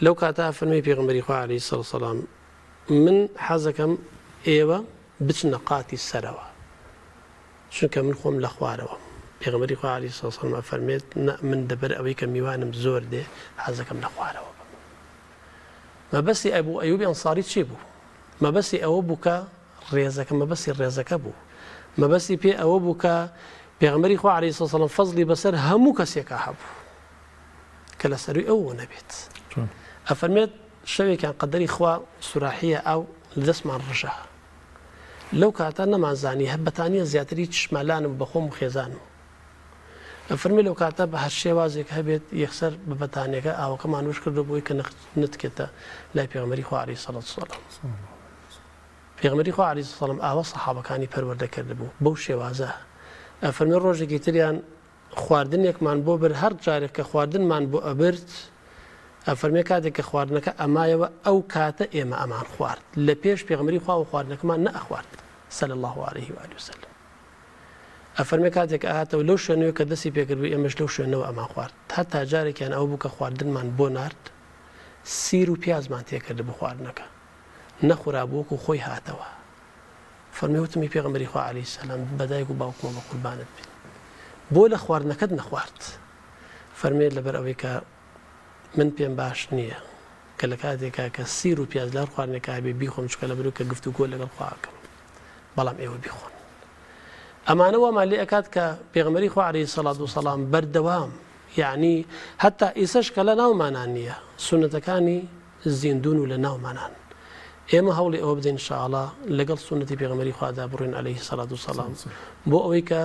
لەو کاتە فەرمی پێغەمبەری خوا علیه الصلاة والسلام من حەزەکەم ئێوە بچنە قاتی سەرەوە چونکە من خۆم لە خوارەوەم. پێغەمبەری خوا علیە الصلوە والسلام ئەفەرمێت، نا من لەبەر ئەوەی کە میوانم زۆر دێ حەزەکەم لە خوارەوە بم. مەبەستی ئەبو ئەیوبی ئەنساری چی بوو؟ مەبەستی ئەوە بوو کە ڕێزەکە مەبەستی ڕێزەکە بوو. مەبەستی پێ ئەوە بوو کە پێغەمبەری خوا علیە الصلوە والسلام فەزڵی بەسەر هەموو کەسێکا هەبوو کە لە سەروی ئەوەوە نەبێت. ئەفەرمێت شەوێکیان قەدەری خوا سوراحیە ئاو لە دەستمان ڕژا. لەو کاتە نەمانزانی هەر بەتانیە زیاتر هیچ شمالانم بە خۆم و خێزانم ئەفەرمێ لەو کاتە بە هەر شێوازێک هەبێت یەکسەر بە بەتانیەکە ئاوەکەمان وش کردو بۆی کە نتکێتە لای پێغەمبەری خوا عەلەیهی سەڵات وسەلام پێغەمبەری خوا عەلەیهی سەلام ئاوا سەحابەکانی پەروەردە کردبوو بەو شێوازە ئەفەرمێ ڕۆژێکی تریان خواردنێکمان بۆ برد هەر جارێک کە خواردنمان بۆ ئەبرد ئەفەرمێ کاتێک کە خواردنەکە ئەمایەوە ئەو کاتە ئێمە ئەمان خوارد لە پێش پێغەمبەری خواوە خواردنەکەمان نەئەخوارد صلی اللە علیه و آله وسلم ئەفەرمێ کاتێک ئەهاتەوە لەو شوێنەوە کە دەستی پێکردبوو ئێمەش لەو شوێنەوە ئەمان خوارد هەتا جارێکیان ئەوە بوو کە خواردنمان بۆ نارد سیر و پیازمان تێکردبوو خواردنەکە نەخورابوو وەکو خۆی هاتەوە فەرمووی وتم ی پێغەمبەری خوا علیە سلام بە دایک و باوکمەوە بە قوربانت بین بۆ لە خواردنەکەت نەخوارد؟ فەرمووی لەبەر ئەوەی کە من پێم باش نییە کە لە کاتێکا کە سیر و پیاز لە هەر خواردنێکا هەبێ بیخۆم چونکە لەبەرئەوەی کە گفتوگۆ لەگەڵ خوا ئەکەم بەڵام ئێوە بیخۆن. ئەمانە وامان لێ ئەکات کە پێغەمبەری خوا علیە سەڵات وسەڵام بەردەوام یەعنی هەتا ئیسەش کە لە ناومانا نییە سوننەتەکانی زیندوون و لە ناومانان ئێمە هەوڵی ئەوە بدەین ان شاء اللە لەگەڵ سوننەتی پێغەمبەری خوادا بڕۆین علیه الصلوة والسلام بۆ ئەوەی کە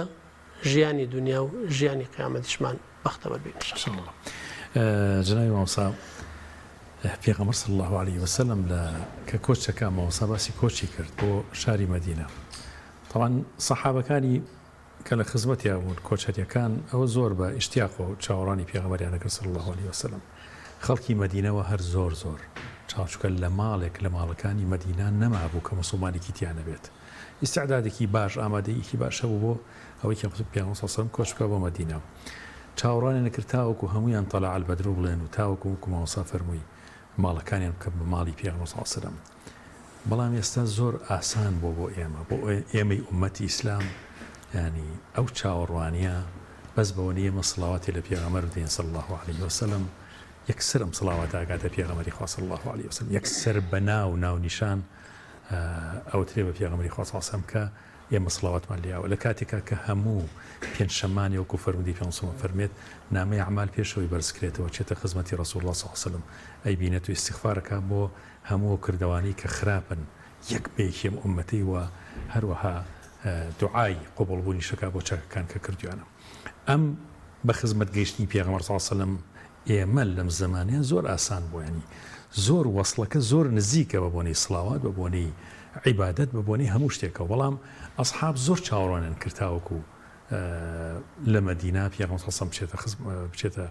ژیانی دونیا و ژیانی قیامەتیشمان بەختەوەر بین ان شاء اللە. جەنابی مامۆستا پێغەمبەر صلی اللە علیه وسلم لە کە کۆچەکە مامۆستا باسی کۆچی کرد بۆ شاری مەدینە تەبعەن سەحابەکانی کە لە خزمەتیا بوون کۆچەریەکان ئەوە زۆر بە ئیشتیاقەوە چاوەڕانی پێغەمبەریان دەکرد صلی اللە علیە وسلم خەڵکی مەدینەوە هەر زۆر زۆر چاو چونکە لە ماڵێک لە ماڵەکانی مەدینە نەمابوو کە موسڵمانێکی تیا نەبێت ئیستعدادێکی باش ئامادەییەکی باش هەبوو بۆ ئەوەی کە پێغەمبەر صلی اللە علیە وسلم کۆچ بکا بۆ مەدینە. چاوەڕوانیان ئەکرد تاوەکو هەموویان طلع البدر بڵێن و تاوەکو وەکو مامۆستا فەرمووی ماڵەکانیان بکەن بە ماڵی پێغەمبەر صلی اللە علیە وسلم. بەڵام ئێستا زۆر ئاسان بووە بۆ ئێمە، بۆ ئێمەی ئوممەتی ئیسلام، یانی ئەو چاوەڕوانییە بەس بەوەنەی ئێمە سڵاواتێ لە پێغەمبەر بدەین صلی اللە علیە وسلم، یەکسەر ئەم سڵاواتە ئەگاتە پێغەمبەری خوا صلی اللە علیە وسلم، یەکسەر بە ناو ناونیشان ئەوترێ بە پێغەمبەری خوا صلی اللە علیە وسلم کە ئێمە سڵاواتمان لێیاوە لە کاتێکا کە هەموو پێنجشەممانێ وەکو فەرموودەی پێغەمبەر صلی اللە فەرمێت نامەی ئەعمال پێشەوەی بەرز کرێتەوە چێتە خزمەتی رسول اللە صلی اللە علیە وسلم ئەیبینێت و ئیستیغفار ئەکا بۆ هەموو ئەو کردەوانەی کە خراپن یەک بە یەکی ئەم ئوممەتەی وە هەروەها دوعای قبوڵ بوونیش ئەکا بۆ چاکەکان کە کردویانە ئەم بە خزمەت گەیشتنی پێغەمبەر صلی اللە علیە وسلم ئێمە لەم زەمانەیە زۆر ئاسان بووە یانی زۆر وەسڵەکە زۆر نزیکە بە بۆنەی سڵاوات بە بۆنەی عیبادەت بە بۆنەی هەموو شتێکەوە بەڵام ئەسحاب زۆر چاوەڕوانیان کرد تاوەکو لە مەدینە پێغەمبەر صلی اللە علیه وسلم بچێتە بچێتە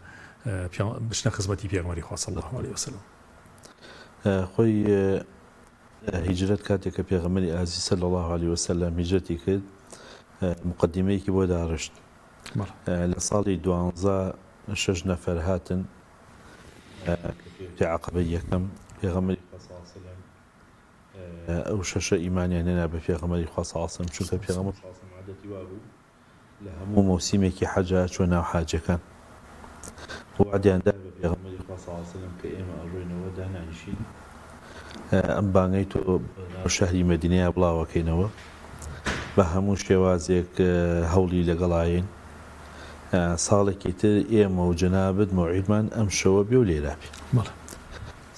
بچنە خزمەتی پێغەمبەری خوا صلی اللە علیه وسلم. خۆی هیجرەت کاتێک کە پێغەمبەری ئازیز صلی اللە علیه وسلم هیجرەتی کرد موقەدیمەیەکی بۆ داڕشت لە ساڵی دوانزە شەش نەفەر هاتن کە پێوترێ عەقەبەی یەکەم، پێغەمبەری خوا صلی اللە علیە وسلم ئەو شەشە ئیمانیان هێنا بە پێغەمبەری خوا صلی اللە علیە وسلم، چونکە پێغەمبەر صلی اللە علیە وسلم عادەتی وابوو لە هەموو مەوسیمێکی حەجا چووە ناو حاجیەکان، وەعدیان دا بە پێغەمبەری خوا صلی اللە علیە وسلم کە ئێمە ئەڕۆینەوە دانانیشین ئەم بانگەی تۆ بەناو شەهری مەدینەیا بڵاوەکەینەوە بە هەموو شێوازێک هەوڵی لەگەڵاین. ساڵێکی تر ئێمە و جەنابت مەوعیدمان ئەم شەوە بێ و لێرە بین. بەڵێ.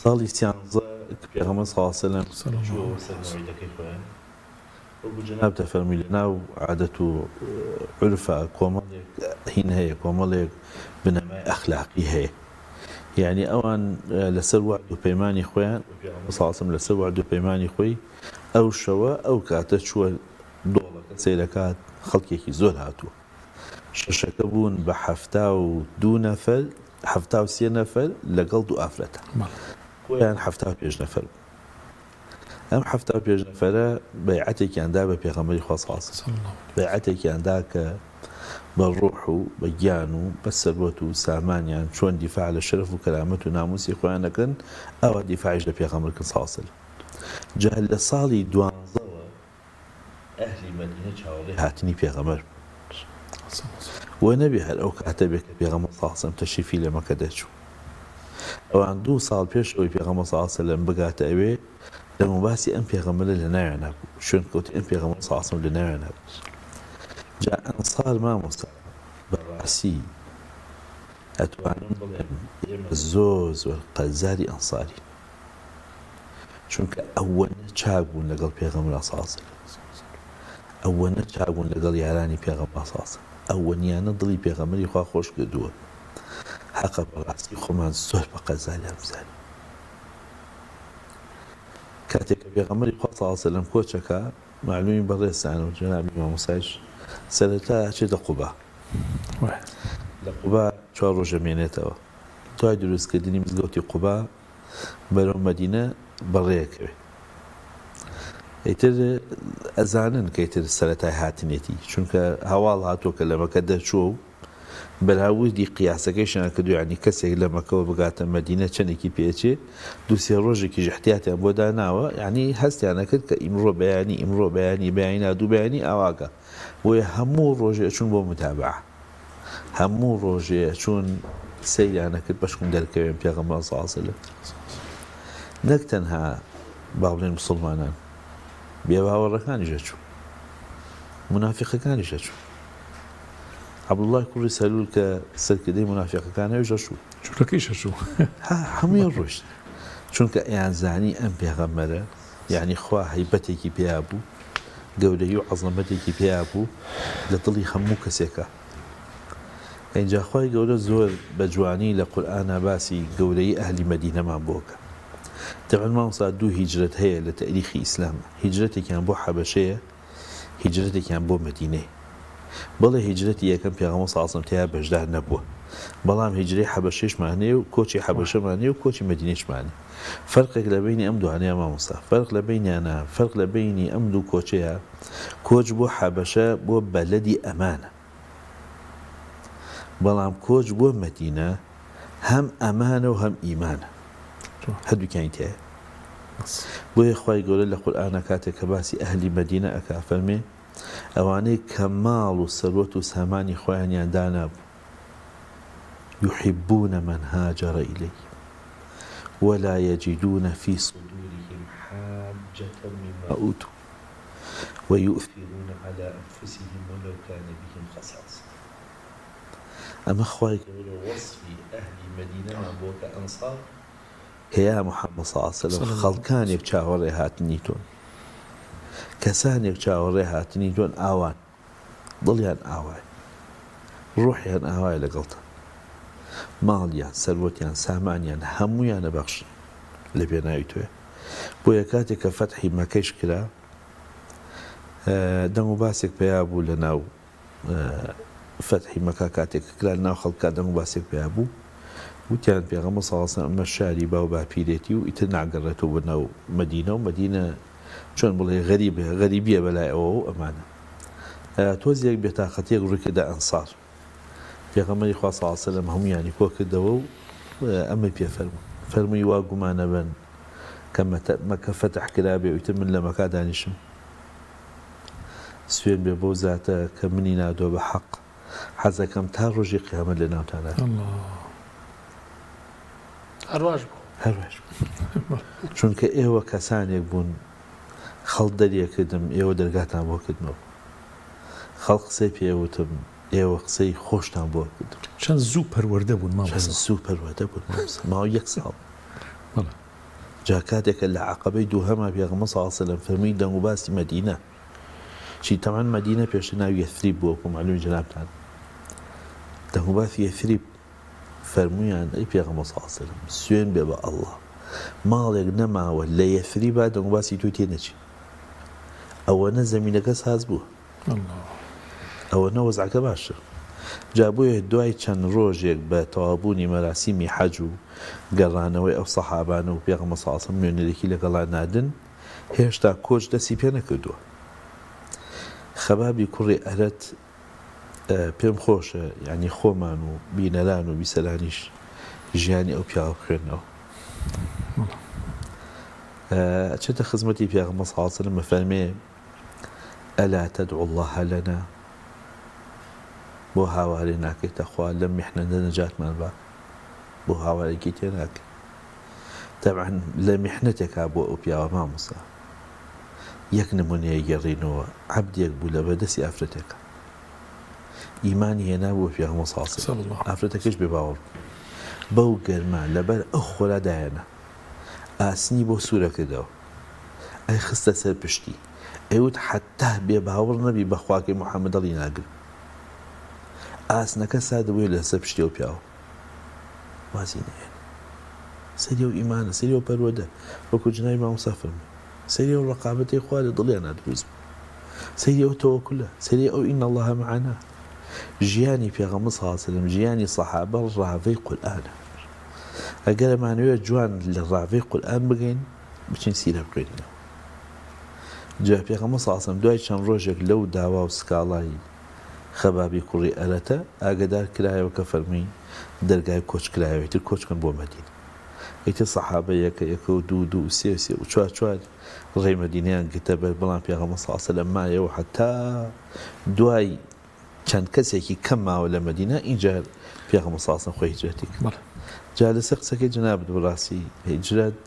ساڵی سیانزە کە پێغەمبەر صلی اللە علیە وسلم چووەوە سەر مەوعیدەکەی خۆیان، وەکو جەنابت ئەفەرمووی لە ناو عادەت و عورفا کۆمەڵێک هین هەیە، کۆمەڵێک بنەمای ئەخلاقی هەیە. یەعنی ئەوان لەسەر وەعد و پەیمانی خۆیان و پێغەمبەر صلی اللە علیە وسلم لەسەر وەعد و پەیمانی خۆی ئەو شەوە ئەو کاتە چووە دۆڵەکە سەیرەکات خەڵکێکی زۆر هاتووە. شەشەکە بوون بە 72 نەفەر، 73 نەفەر لەگەڵ دوو ئافرەتە. کۆیان 75 نەفەر بوون. ئەم 75 نەفەرە بەیعەتێکیان دا بە پێغەمبەری خوا صلی اللە علیە وسلم. بەیعەتێکیان دا کە بە ڕوح و بە گیان و بە سەروەت و سامانیان چۆن دیفاع لە شەرەف و کەرامەت و ناموسی خۆیان ئەکەن، ئاوا دیفاعیش لە پێغەمبەر کەن صلی اللە علیە وسلم. جا لە ساڵی دوانزەوە ئەهلی مەدینە چاوەڕێی هاتنی پێغەمبەر بوون و نەبێ هەر ئەو کاتە بێ کە پێغەمبەر صلی اللە علیە وسلم تەشریفی لە مەکە دەرچوو. ئەوان دوو ساڵ پێش ئەوەی پێغەمبەر صلی اللە علیە وسلم بگاتە ئەوێ دەم و باسی ئەم پێغەمبەرە لە ناویانا بوو، شوێنکەوتەی ئەم پێغەمبەر صلی اللە علیە وسلم لە ناویانا بوو. جا ئەنسار مامۆستا بە ڕاستی ئەتوانم بڵێم ئێمە زۆر زۆر قەرزاری ئەنسارین. چونکە ئەوەنە چاک بوون لەگەڵ پێغەمبەر صلی اللە علیە وسلم، ئەوەنە چاک بوون لەگەڵ یارانی پێغەمبەر صلی اللە علیە وسلم، ئەوەنیانە دڵی پێغەمبەری خوا خۆش کردووە، حەقە بەڕاستی خۆمان زۆر بە قەرزاریان بزانین. کاتێک کە پێغەمبەری خوا صلی اللە علیە وسلم کۆچ ئەکا، مەعلومی بەڕێزتان و جەنابی مامۆستایش سەرەتا ئەچێتە قوبا، لە قوبا چوار ڕۆژ ئەمێنێتەوە، دوای دروستکردنی مزگەوتی قوبا بەرەو مەدینە بەڕێکەوێ ئیتر ئەزانن کە ئیتر سەرەتای هاتنێتی چونکە هەواڵ هاتووە کە لە مەکە دەرچووە و بەراوردی قیاسەکەیشیان کردووە یانی کەسێک لە مەکەوە بگاتە مەدینە چەندێکی پێچێ دوو سێ ڕۆژێکیش احتیاتیان بۆ داناوە یانی هەستیان ئەکرد کە ئیمڕۆ بەیانی ئیمڕۆ بەیانی بەیانی نا دوو بەیانی ئاواکە بۆیە هەموو ڕۆژێ ئەچوون بۆ متابعە هەموو ڕۆژێ ئەچوون سەیریان ئەکرد بەشکم دەرکەوێن پێغەمبەر صلی اللە علیە وسلم نەک تەنها با بڵێن مسوڵمانان بێباوەڕەکانیش ئەچوون مونافیقەکانیش ئەچوون عەبدوڵڵای کوڕی سەلول کە سەرکردەی مونافیقەکان ئەویش ئەچوو جولەکەیش ئەچوو ها هەموویان ڕۆیشت چونکە ئەیانزانی ئەم پێغەمبەرە یانی خوا هەیبەتێکی پیا بوو، گەورەیی و عەزەمەتێکی پیا بوو لە دڵی هەموو کەسێکا. ئینجا خوای گەورە زۆر بە جوانی لە قورئانا باسی گەورەیی ئەهلی مەدینەمان بۆ کە. تەبعەن مامۆستا دوو هیجرەت هەیە لە تەئریخی ئیسلاما، هیجرەتێکیان بۆ حەبەشەیە، هیجرەتێکیان بۆ مەدینەیە. بەڵێ هیجرەتی یەکەم پێغەمبەر صلی اللە علیە وسلم تیا بەشدار نەبووە، بەڵام هیجرەی حەبەشەیشمان هەیە و کۆچی حەبەشەمان هەیە و کۆچی مەدینەیشمان هەیە. فەرقێک لە بەینی ئەم دوانەیە مامۆستا، فەرق لە بەینیانە، فەرق لە بەینی ئەم دوو کۆچەیە، کۆچ بۆ حەبەشە بۆ بەلەدی ئەمانە. بەڵام کۆچ بۆ مەدینە هەم ئەمانە و هەم ئیمانە هەردووکیانی تیایە. بۆیە خوای گەورە لە قورئانا کاتێک کە باسی ئەهلی مەدینە ئەکا ئەفەرمێ، ئەوانەی کە ماڵ و سەروەت و سامانی خۆیانیان دانابوو، یحبون من هاجر الیهم ولا یجدون فی صدورهم حاجة مما اوتوا ویؤثرون علی انفسهم ولو کان بهم خصاصە. ئەمە خوای گەورە وەسفی ئەهلی مەدینەمان بۆ کە ئەنصار کە یا محمد صلی اللە علیە وسلم خەڵکانێک چاوەڕێ هاتنی تۆن کەسانێک چاوەڕێ هاتنی تۆن ئاوان دڵیان ئاوایە ڕۆحیان ئاوایە لەگەڵتان ماڵیان سەروەتیان سامانیان هەموویان ئەبەخشن لە پێناوی تۆیە بۆیە کاتێک کە فەتحی مەکەیش کرا دەنگ و باسێک پەیا بوو لە ناو فەتحی مەکە کاتێک کە کرا لەناو خەڵکا دەنگ و باسێک پەیا بوو وتیان پێغەمبەر صلی اللە علیە وسلم ئەمە شاری باو باپیرێتی و ئیتر ناگەڕێتەوە بۆ ناو مەدینە و مەدینە چۆن بڵێ غەریب غەریبیە بەلای ئەوە و ئەمانە تۆزێک بێتاقەتیەک ڕووی کردە ئەنسار پێغەمبەری خوا صلی اللە علیە وسلم هەموویانی کۆ کردەوە و ئەمەی پێ فەرموو فەرمووی وا گومانەبەن کە مەکە فەتح کرابێ و ئیتر من لە مەکا دانیشم سوێن بێ بەو زاتە کە منی ناردوە بە حەق حەزەکەم تا ڕۆژی قیامەت لە ناوتانا بم. هەر واش بوو. هەر واش بوو. چونکە ئێوە کەسانێک بوون خەڵک دەریەکردم ئێوە دەرگاتان بۆ کردمەوە. خەڵک قسەی پێ وتم ئێوە قسەی خۆشتان بۆ کردم. چەند زوو پەروەردە بوون مامۆستا. چەند زوو پەروەردە بوون مامۆستا. ماوەی یەک ساڵ. بەڵێ. جا کاتێک کە لە عەقەبەی دووهەما پێغەمبەر صلی اللە علیە وسلم فەرمووی دەنگ و باسی مەدینە چی تەبعەن مەدینە پێشتر ناوی یەثریب بووە وەکو مەعلومی جەنابتان دەنگ و باسی یەثریب فەرموویان ئەی پێغەمبەر صلی اللە علیە وسلم سوێن بێ بە اللە ماڵێک نەماوە لە یەثریبا دەنگ و باسی تۆی تێ نەچی ئەوەنە زەمینەکە ساز بووە ئەوەنە وەزعەکە باشە. جا بۆیە دوای چەند ڕۆژێک بە تەواوبوونی مەراسیمی حەج و گەڕانەوەی ئەو سەحابانە و پێغەمبەر صلی اللە علیە وسلم نوێنەرێکی لەگەڵا ناردن هێشتا کۆچ دەستی پێ نەکردووە. خەبابی کوڕی ئەرەت پێم خۆشە یانی خۆمان و بینەران و بیسەرانیش ژیانی ئەو پیاوە بخوێننەوە. ئەچێتە خزمەتی پێغەمبەر صلی اللە علیە وسلم ئەفەرمێ الا تدعو اللە لنا بۆ هاوارێ ناکەیتە خوا لەم میحنەتە نەجاتمان با بۆ هاوارێکی تێ ناکەی تەبعەن لە میحنەتێکا بۆ ئەو پیاوە مامۆستا یەک نمونەیە گێڕینەوە عەبدێک بوو لە بەردەستی ئافرەتێکە ئیمانی هێنا بوو بە پێغەمبەر صلی اللە علیه و سلم ئافرەتەکەش بێ باوەڕ بوو بەو گەرما لەبەر ئەو خۆرا دایەنا ئاسنی بۆ سوورە کردەوە ئەیخستە سەر پشتی ئەیوت حەتتا بێ باوەڕ نەبی بە خواکەی محمد هەڵی ناگرم ئاسنەکە ساردبوویە لەسەر پشتی ئەو پیاوە وازی نەهێنا سەیری ئەو ئیمانە سەیری ئەو پەروەردە وەکو جنابی مامۆستا فەرمووی سەیری ئەو ڕەقابەتەی خوا لە دڵیانا دروست بوو سەیری ئەو تەوەکولە سەیری ئەو ان اللە معنا ژیانی پێغەمبەر صلی اللە علیه وسلم ژیانی سەحابە ڕاڤەی قورئانە ئەگەر ئەمانەوێت جوان لە ڕاڤەی قورئان بگەین بچین سیرە بخوێنینەوە. جا پێغەمبەر صلی اللە علیە وسلم دوای چەند ڕۆژێک لەو داوا و سکاڵای خەبابی کوڕی ئەرەتە ئاگەدار کرایەوە کە فەرمووی دەرگای کۆچ کرایەوە ئیتر کۆچ کەن بۆ مەدینە. ئیتر سەحابە یەکە یەکە و دوو دوو و سێ سێ و چوار چوار ڕێی مەدینەیان گرتە بەر بەڵام پێغەمبەر صلی اللە علیە وسلم مایەوە هەتا دوای چەند کەسێکی کەم ماوە لە مەدینە ئینجا پێغەمبەر صلی اللە علیە وسلم خۆی هیجرەتی کرد. جا لەسەر قسەکەی جەنابت بەڕاستی هیجرەت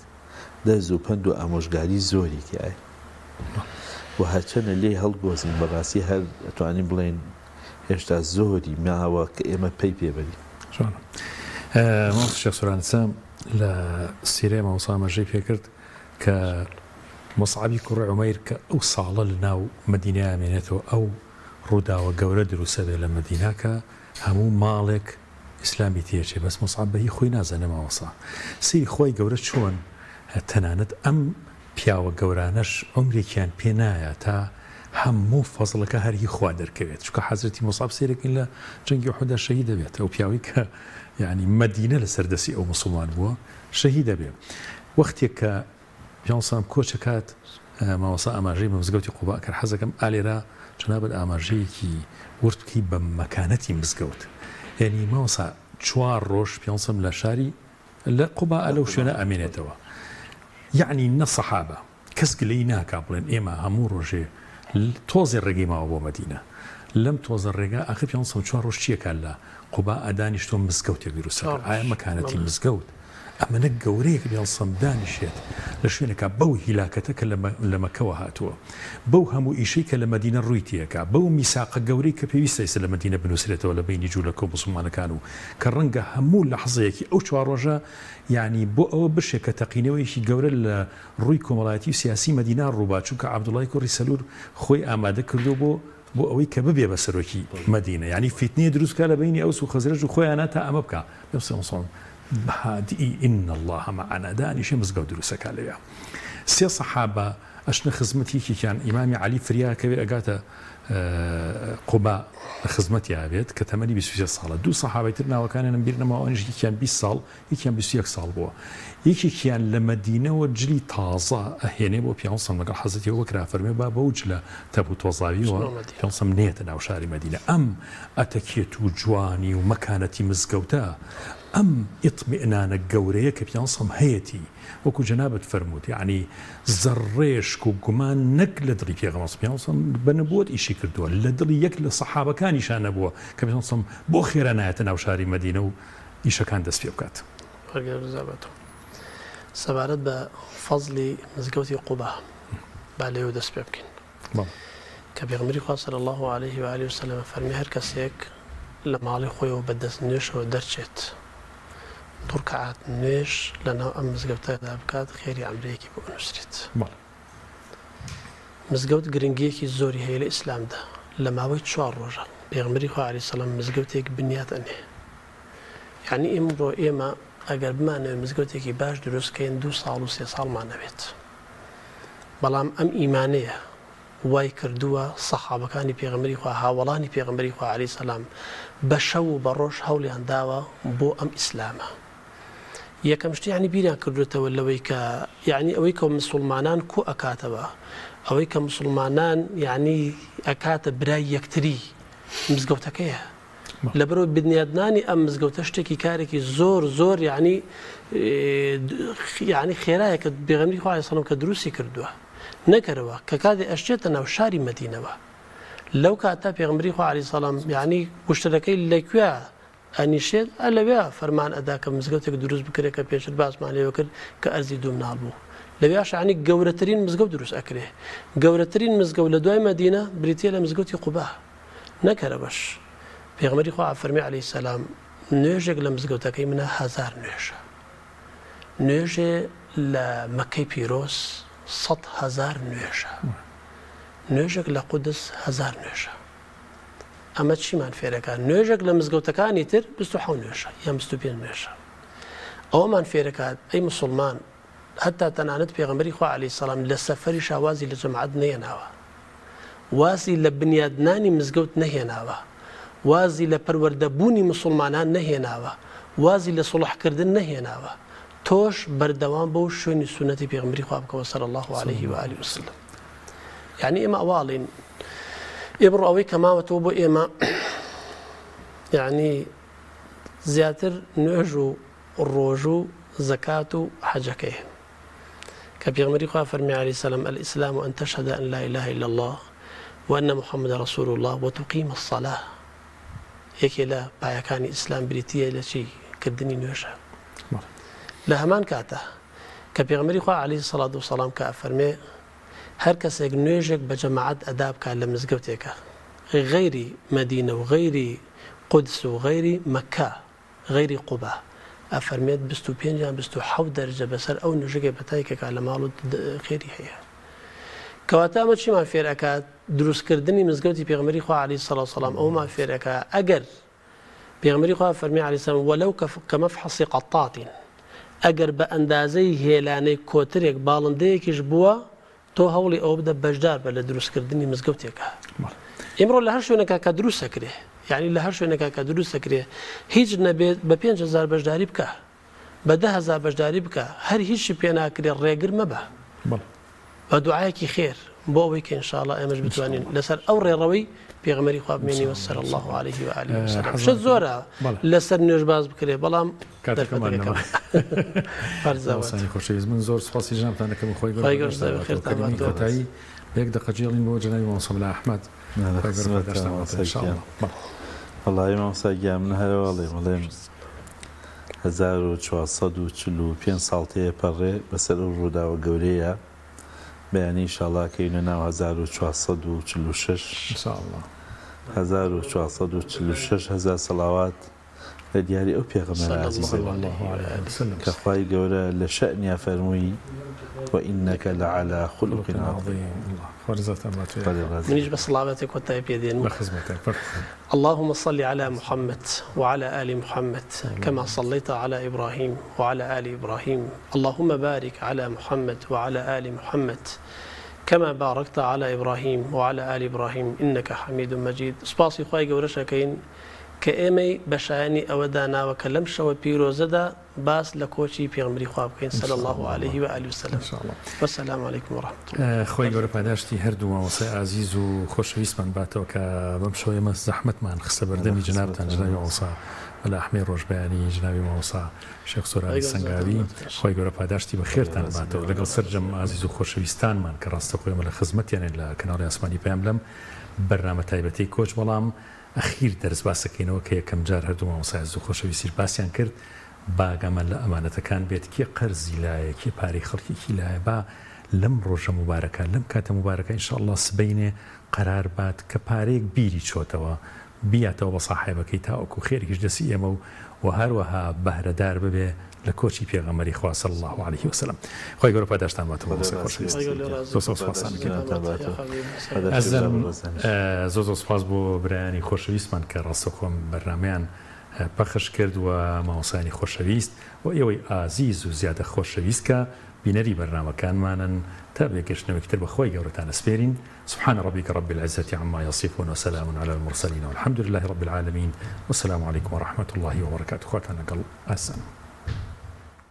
دەرز و پەند و ئامۆژگاری زۆری تیایە و هەرچەنە لێی هەڵگۆزین بەڕاستی هەر ئەتوانین بڵێین هێشتا زۆری ماوە کە ئێمە پەی پێ بەرین. جوانە. مامۆستا شێخ سۆران ئێستا لە سیرەی مامۆستا ئاماژەی پێکرد کە موسعەبی کوڕی عومەیر کە ئەو ساڵە لە ناو مەدینەیا ئەمێنێتەوە ئەو ڕووداوە گەورە دروسەبێ لە مەدینە کە هەموو ماڵێک ئیسلامی تێچێ بەس موسعەب بە هی خۆی نازانێ مامۆستا سەیری خوای گەورە چۆن تەنانەت ئەم پیاوە گەورانەش عومرێکیان پێ نایە تا هەموو فەزڵەکە هەر هی خوا دەرکەوێت چونکە حەزرەتی موسعەب سەیرەکەین لە جەنگی ئوحودا شەهید دەبێت ئەو پیاوەی کە یعنی مەدینە لەسەر دەستی ئەو موسڵمان بووە شەهید دەبێ وەختێک کە پیامبەر سەلام کۆچ ئەکات مامۆستا ئاماژەی بە مزگەوتی قوبا کرد حەزەکەم ئالێرە جەنابت ئاماژەیەکی ورد بکەی بە مەکانەتی مزگەوت. یعنی مامۆستا چوار ڕۆژ پێنسم لە شاری لە قوبا لەو شوێنە ئەمێنێتەوە یەعنی نە سەحابە کەس گلەیی ناکا بڵێن ئێمە هەموو ڕۆژێ تۆزێ ڕێگەی ماوە بۆ مەدینە لەم تۆزە ڕێگا ئاخر 504 ڕۆژ چیەکا لە قوبا ئەدانیشتوە مزگەوتێک دروست ئەکا ئایا مەکانەتی مزگەوت ئەمەنە گەورەیە کە پێنسەم دانیشێت لە شوێنێکا بەو هیلاکەتە کە لە مەکەوە هاتووە بەو هەموو ئیشەی کە لە مەدینە ڕووی تێکا بەو میساقە گەورەی کە پێویستە ئێستا لە مەدینە بنووسرێتەوە لە بەینی جوولەکە و موسڵمانەکان و کە ڕەنگە هەموو لەحزەیەکی ئەو چوار ڕۆژە یانی بۆ ئەوە بشێ کە تەقینەوەیەکی گەورە لە ڕووی کۆمەڵایەتی و سیاسی مەدینە ڕووبا چونکە عەبدوڵای کوڕی سەلول خۆی ئامادە کردووە بۆ بۆ ئەوەی کە ببێ بە سەرۆکی مەدینە یانی فیتنەیە دروست بکا لە بەینی ئەوس و خەزرەج و خۆیانا تا ئەمە بکا بەهادی ان اللە معنا دانیشێ مزگەوت دروست ئەکا لەوێ سێ سەحابە ئەچنە خزمەتی یەکێکیان ئیمامی عەلی فریا کەوێ ئەگاتە قوبا لە خزمەتیا بێت کە تەمەنی 23 ساڵە دوو سەحابەی تر ناوەکانیانم بیر نەماوە ئەوانیش یەکیان 20 ساڵ یەکیان 21 ساڵ بووە یەکێکیان لە مەدینەوە جلی تازە ئەهێنێ بۆ پیانسەم لەگەڵ حەزرەتی ئەبوبەکر ئەفەرموێ با بەو جلە تەپ و تۆزاویەوە پیانسەم نەیەتە ناو شاری مەدینە ئەم ئەتەکێت و جوانی و مەکانەتی مزگەوتە ئەم ئیطمئنانە گەورەیە کە پیانسەم هەیەتی وەکو جەنابت فەرمووت یەعنی زەڕڕێ شک و گومان نەک لە دڵی پێغەمبەر صلی اللە علیە وسلم بە نبوەت ئیشی کردووە لە دڵی یەک لە سەحابەکانیشا نەبووە کە پێغەمبەر صلی اللە علیە وسلم بۆ خێرا نایەتە ناو شاری مەدینە و ئیشەکان دەست پێ بکات. خوای گەورە بە تۆ. سەبارەت بە فەزڵی مزگەوتی قوبا با لێوە دەست پێ بکەین. کە پێغەمبەری خوا صلی اللە علیه و آله وسلم فەرمی هەر کەسێک لە ماڵی خۆیەوە بە دەست نوێژەوە دەرچێت دوو ڕکەعات نوێژ لەناو ئەم مزگەوتەدا بکات خێری عەمرەیەکی بۆ ئەنووسرێت. مزگەوت گرنگییەکی زۆری هەیە لە ئیسلامدا، لە ماوەی چوار ڕۆژە پێغەمبەری خوا عەلەیهی سەلام مزگەوتێک بنیات ئەنێ. یەعنی ئیمڕۆ ئێمە ئەگەر بمانەوێ مزگەوتێکی باش دروست کەین دوو ساڵ و سێ ساڵمان ئەوێت. بەڵام ئەم ئیمانەیە وای کردووە سەحابەکانی پێغەمبەری خوا هاوەڵانی پێغەمبەری خوا عەلەیهی سەلام بە شەو و بە ڕۆژ هەوڵیان داوە بۆ ئەم ئیسلامە. یەکەم شت یانی بیریان کردوێتەوە لەوەی کە یعنی ئەوەی کە مسلمانان کۆ ئەکاتەوە ئەوەی کە مسلمانان یعنی ئەکاتە برای یەکتری مزگەوتەکەیە لەبەرەوە بنیادنانی ئەم مزگەوتە شتێکی کارێکی زۆر زۆر یعنی یعنی خێرایە کە بێغەمبەری خوا عەلەیهی سەلام کە دروستی کردووە نەکەرەوە کە کاتێ ئەشچێتە ناو شاری مەدینەوە لەو کاتە پێغەمبەری خوا عەلەیهی سەلام یعنی وشترەکەی لەکوێ ئەنیشێت ئە لەوێ فەرمان ئەدا کە مزگەوتێک دروست بکرێت کە پێشتر باسمان لێوە کرد کە ئەرزی دوو مناڵ بوو لەوێش یعنی گەورەترین مزگەوت دروست ئەکرێ گەورەترین مزگەوت لە دوای مەدینە بریتیە لە مزگەوتی قوبا نەک هەرەبەش پێغەمبەری خوا ئەفەرمێ عەلەیهی سەلام نوێژێک لە مزگەوتەکەی منە هەزار نوێژە نوێژێ لە مەکەی پیرۆز 100 هەزار نوێژە نوێژێک لە قودس هەزار نوێژە ئەمە چیمان فێرەکە نوێژێک لە مزگەوتەکانی تر 27 نوێژە یان 25 نوێژە ئەوەمان فێرەکات ئەی مسلمان هەتا تەنانەت پێغەمبەری خوا عەلەیهی سەلام لە سەفەریشا وازی لە جەماعەت نەهێناوە، وازی لە بنیادنانی مزگەوت نەهێناوە، وازی لە پەروەردە بوونی موسوڵمانان نەهێناوە، وازی لە سوڵح کردن نەهێناوە. تۆش بەردەوام بە و شوێنی سوننەتی پێغەمبەری خوا بکەوە صلی اللە علیه و آله وسلم. یعنی ئێمە ئەوە ئەڵێین ئێمڕۆ ئەوەی کە ماوەتەوە بۆ ئێمە یعنی زیاتر نوێژ و ڕۆژوو زەکات و حەجەکەی کە پێغەمبەری خوا فەرمی علیە السلام الاسلام ان تشهد ان لا اله الا الله وان محمد رسول الله وتقیم الصلاة یەکێ لە پایەکانی ئیسلام بریتیە لە چی کردنی نوێژە لە هەمان کاتە کە پێغەمبەری خوا علیه الصلاة والسلام کە ئەفەرمێ هەر کەسێک نوێژێک بە جەماعەت ئەدا بکات لە مزگەوتێکە غەیری مەدینە و غەیری قودس و غەیری مەکە غەیری قوبا، ئەفەرمێت 25 یان 27 دەرجە بەسەر ئەو نوێژەکەی بەتای کەکا لە ماڵ و خێری هەیە. کەواتە ئەمە چیمان فێر ئەکات؟ دروستکردنی مزگەوتی پێغەمبەری خوا عەلەیهی سەڵات وسەلام ئەوەمان فێر ئەکا ئەگەر پێغەمبەری خوا فەرمی عەلەیهی سەلام وەلەو کەمەفحەسی قەتات ئەگەر بە ئەندازەی هێلانەی کۆترێک باڵندەیەکیش بووە تۆ هەوڵی ئەوە بدە بەشدار بە لە دروستکردنی مزگەوتێکا. ئیمڕۆ لە هەر شوێنێکا کە دروست ئەکرێ یعنی لە هەر شوێنێکا کە دروست ئەکرێ هیچ نەبێت بە 5000 بەشداری بکە بە 10000 بەشداری بکە هەر هیچی پێ ناکرێ ڕێگر مەبە بە دوعایەکی خێر. بۆ ئەوەی کە ان شاء اللە ئێمەش بتوانین لەسەر ئەو ڕێڕەوەی پێغەمبەری خوا بمێنیوە صلی اللە علیه و آله وسلم. شت زۆرە لەسەر نوێژ باس بکرێ بەڵام کاتەکەمان نەما. مامۆستای خۆشەویست من زۆر سوپاسی جەنابتان دەکەم و خوای گەورە پاداشتتان باتەوە. کەلیمەی کۆتایی بە یەک دەقە جێڵین بۆ جەنابی مامۆستا مەلا ئەحمەد. خوای گەورە پاداشتتان باتەوە ان شاء اللە. بەڵێ. وەڵایی مامۆستا گیان من هەر ئەڵێم ئەڵێم 1445 ساڵ تێپەڕێ بەسەر ئەو ڕووداوە گەورەیە بەیانی ئیشاڵا کەوینە ناو 1446 ان شاء اللە. 1446 هەزار سەڵاوات لە دیاری ئەو پێغەمبەرە ئازیزە بێت کە خوای گەورە لە شەئنیا فەرمووی، وانک لعلی خلق عظیم. منیش بە سڵاواتێک کۆتایی پێ دێنم. اللهم صل علی محمد وعلی آل محمد کما صلیت علی ابراهیم وعلی آل ابراهیم اللهم بارک علی محمد وعلی آل محمد کما بارکت علی ابراهیم وعلی آل ابراهیم انک حمید مجید. سوپاسی خوای گەورەش ئەکەین کە ئێمەی بە شایەنی ئەوە داناوە کە لەم شەوە پیرۆزەدا باس لە کۆچی پێغەمبەری خوا بکەین صلی اللە علیه و آله وسلم والسلام علیکم و رحمە اللە. خوای گەورە پاداشتی هەردوو مامۆستای ئازیز و خۆشەویستمان باتەوە کە بەم شەوە ئێمە زەحمەتمان خستە بەردەمی جەنابتان جەنابی مامۆستا مەلا ئەحمەی ڕۆژبەیانی جەنابی مامۆستا شێخ سۆرانی سەنگاوی خوای گەورە پاداشتی بەخێرتان باتەوە لەگەڵ سەرجەم ئازیز و خۆشەویستانمان کە ڕاستەخۆ ئێمە لە خزمەتیانین لە کەناڵی ئاسمانی پەیام لەم بەرنامە تایبەتەی کۆچ بەڵام ئەخیر دەرس باسەکەینەوە کە یەکەم جار هەردوو مامۆستای ئازیز و خۆشەویستیش باسیان کرد با ئاگامان لە ئەمانەتەکان بێت کێ قەرزی لایە کێ پارەی خەڵکێکی لایە با لەم ڕۆژە موبارەکە لەم کاتە موبارەکە ان شاء اللە سبەینێ قەرار بات کە پارەیەک بیری چۆتەوە بیاتەوە بە ساحێبەکەی تاوەکو خێرێکیش دەستی ئێمە و وە هەروەها بەهرەدار ببێ لە کۆچی پێغەمبەری خوا صلی اللە علیه وسلم خوای گەورە پاداشتان باتەوە مامۆستای خۆشەویست زۆر زۆر سوپاستان دەکەین ئەزیزانم زۆر زۆر سوپاس بۆ برایانی خۆشەویستمان کە ڕاستەوخۆ ئەم بەرنامەیان پەخش کرد و مامۆستایانی خۆشەویست و ئێوەی ئازیز و زیادە خۆشەویست کە بینەری بەرنامەکانمانن تا بێگەشتنەوەیەکی تر بە خوای گەورەتان ئەسپێرین سبحان ربک رب العزة عما یصفون وسلام علی المرسلین والحمد لله رب العالمین والسلام علیکم ورحمة اللە وبرکاته خواتان لەگەڵ ئازیزانم.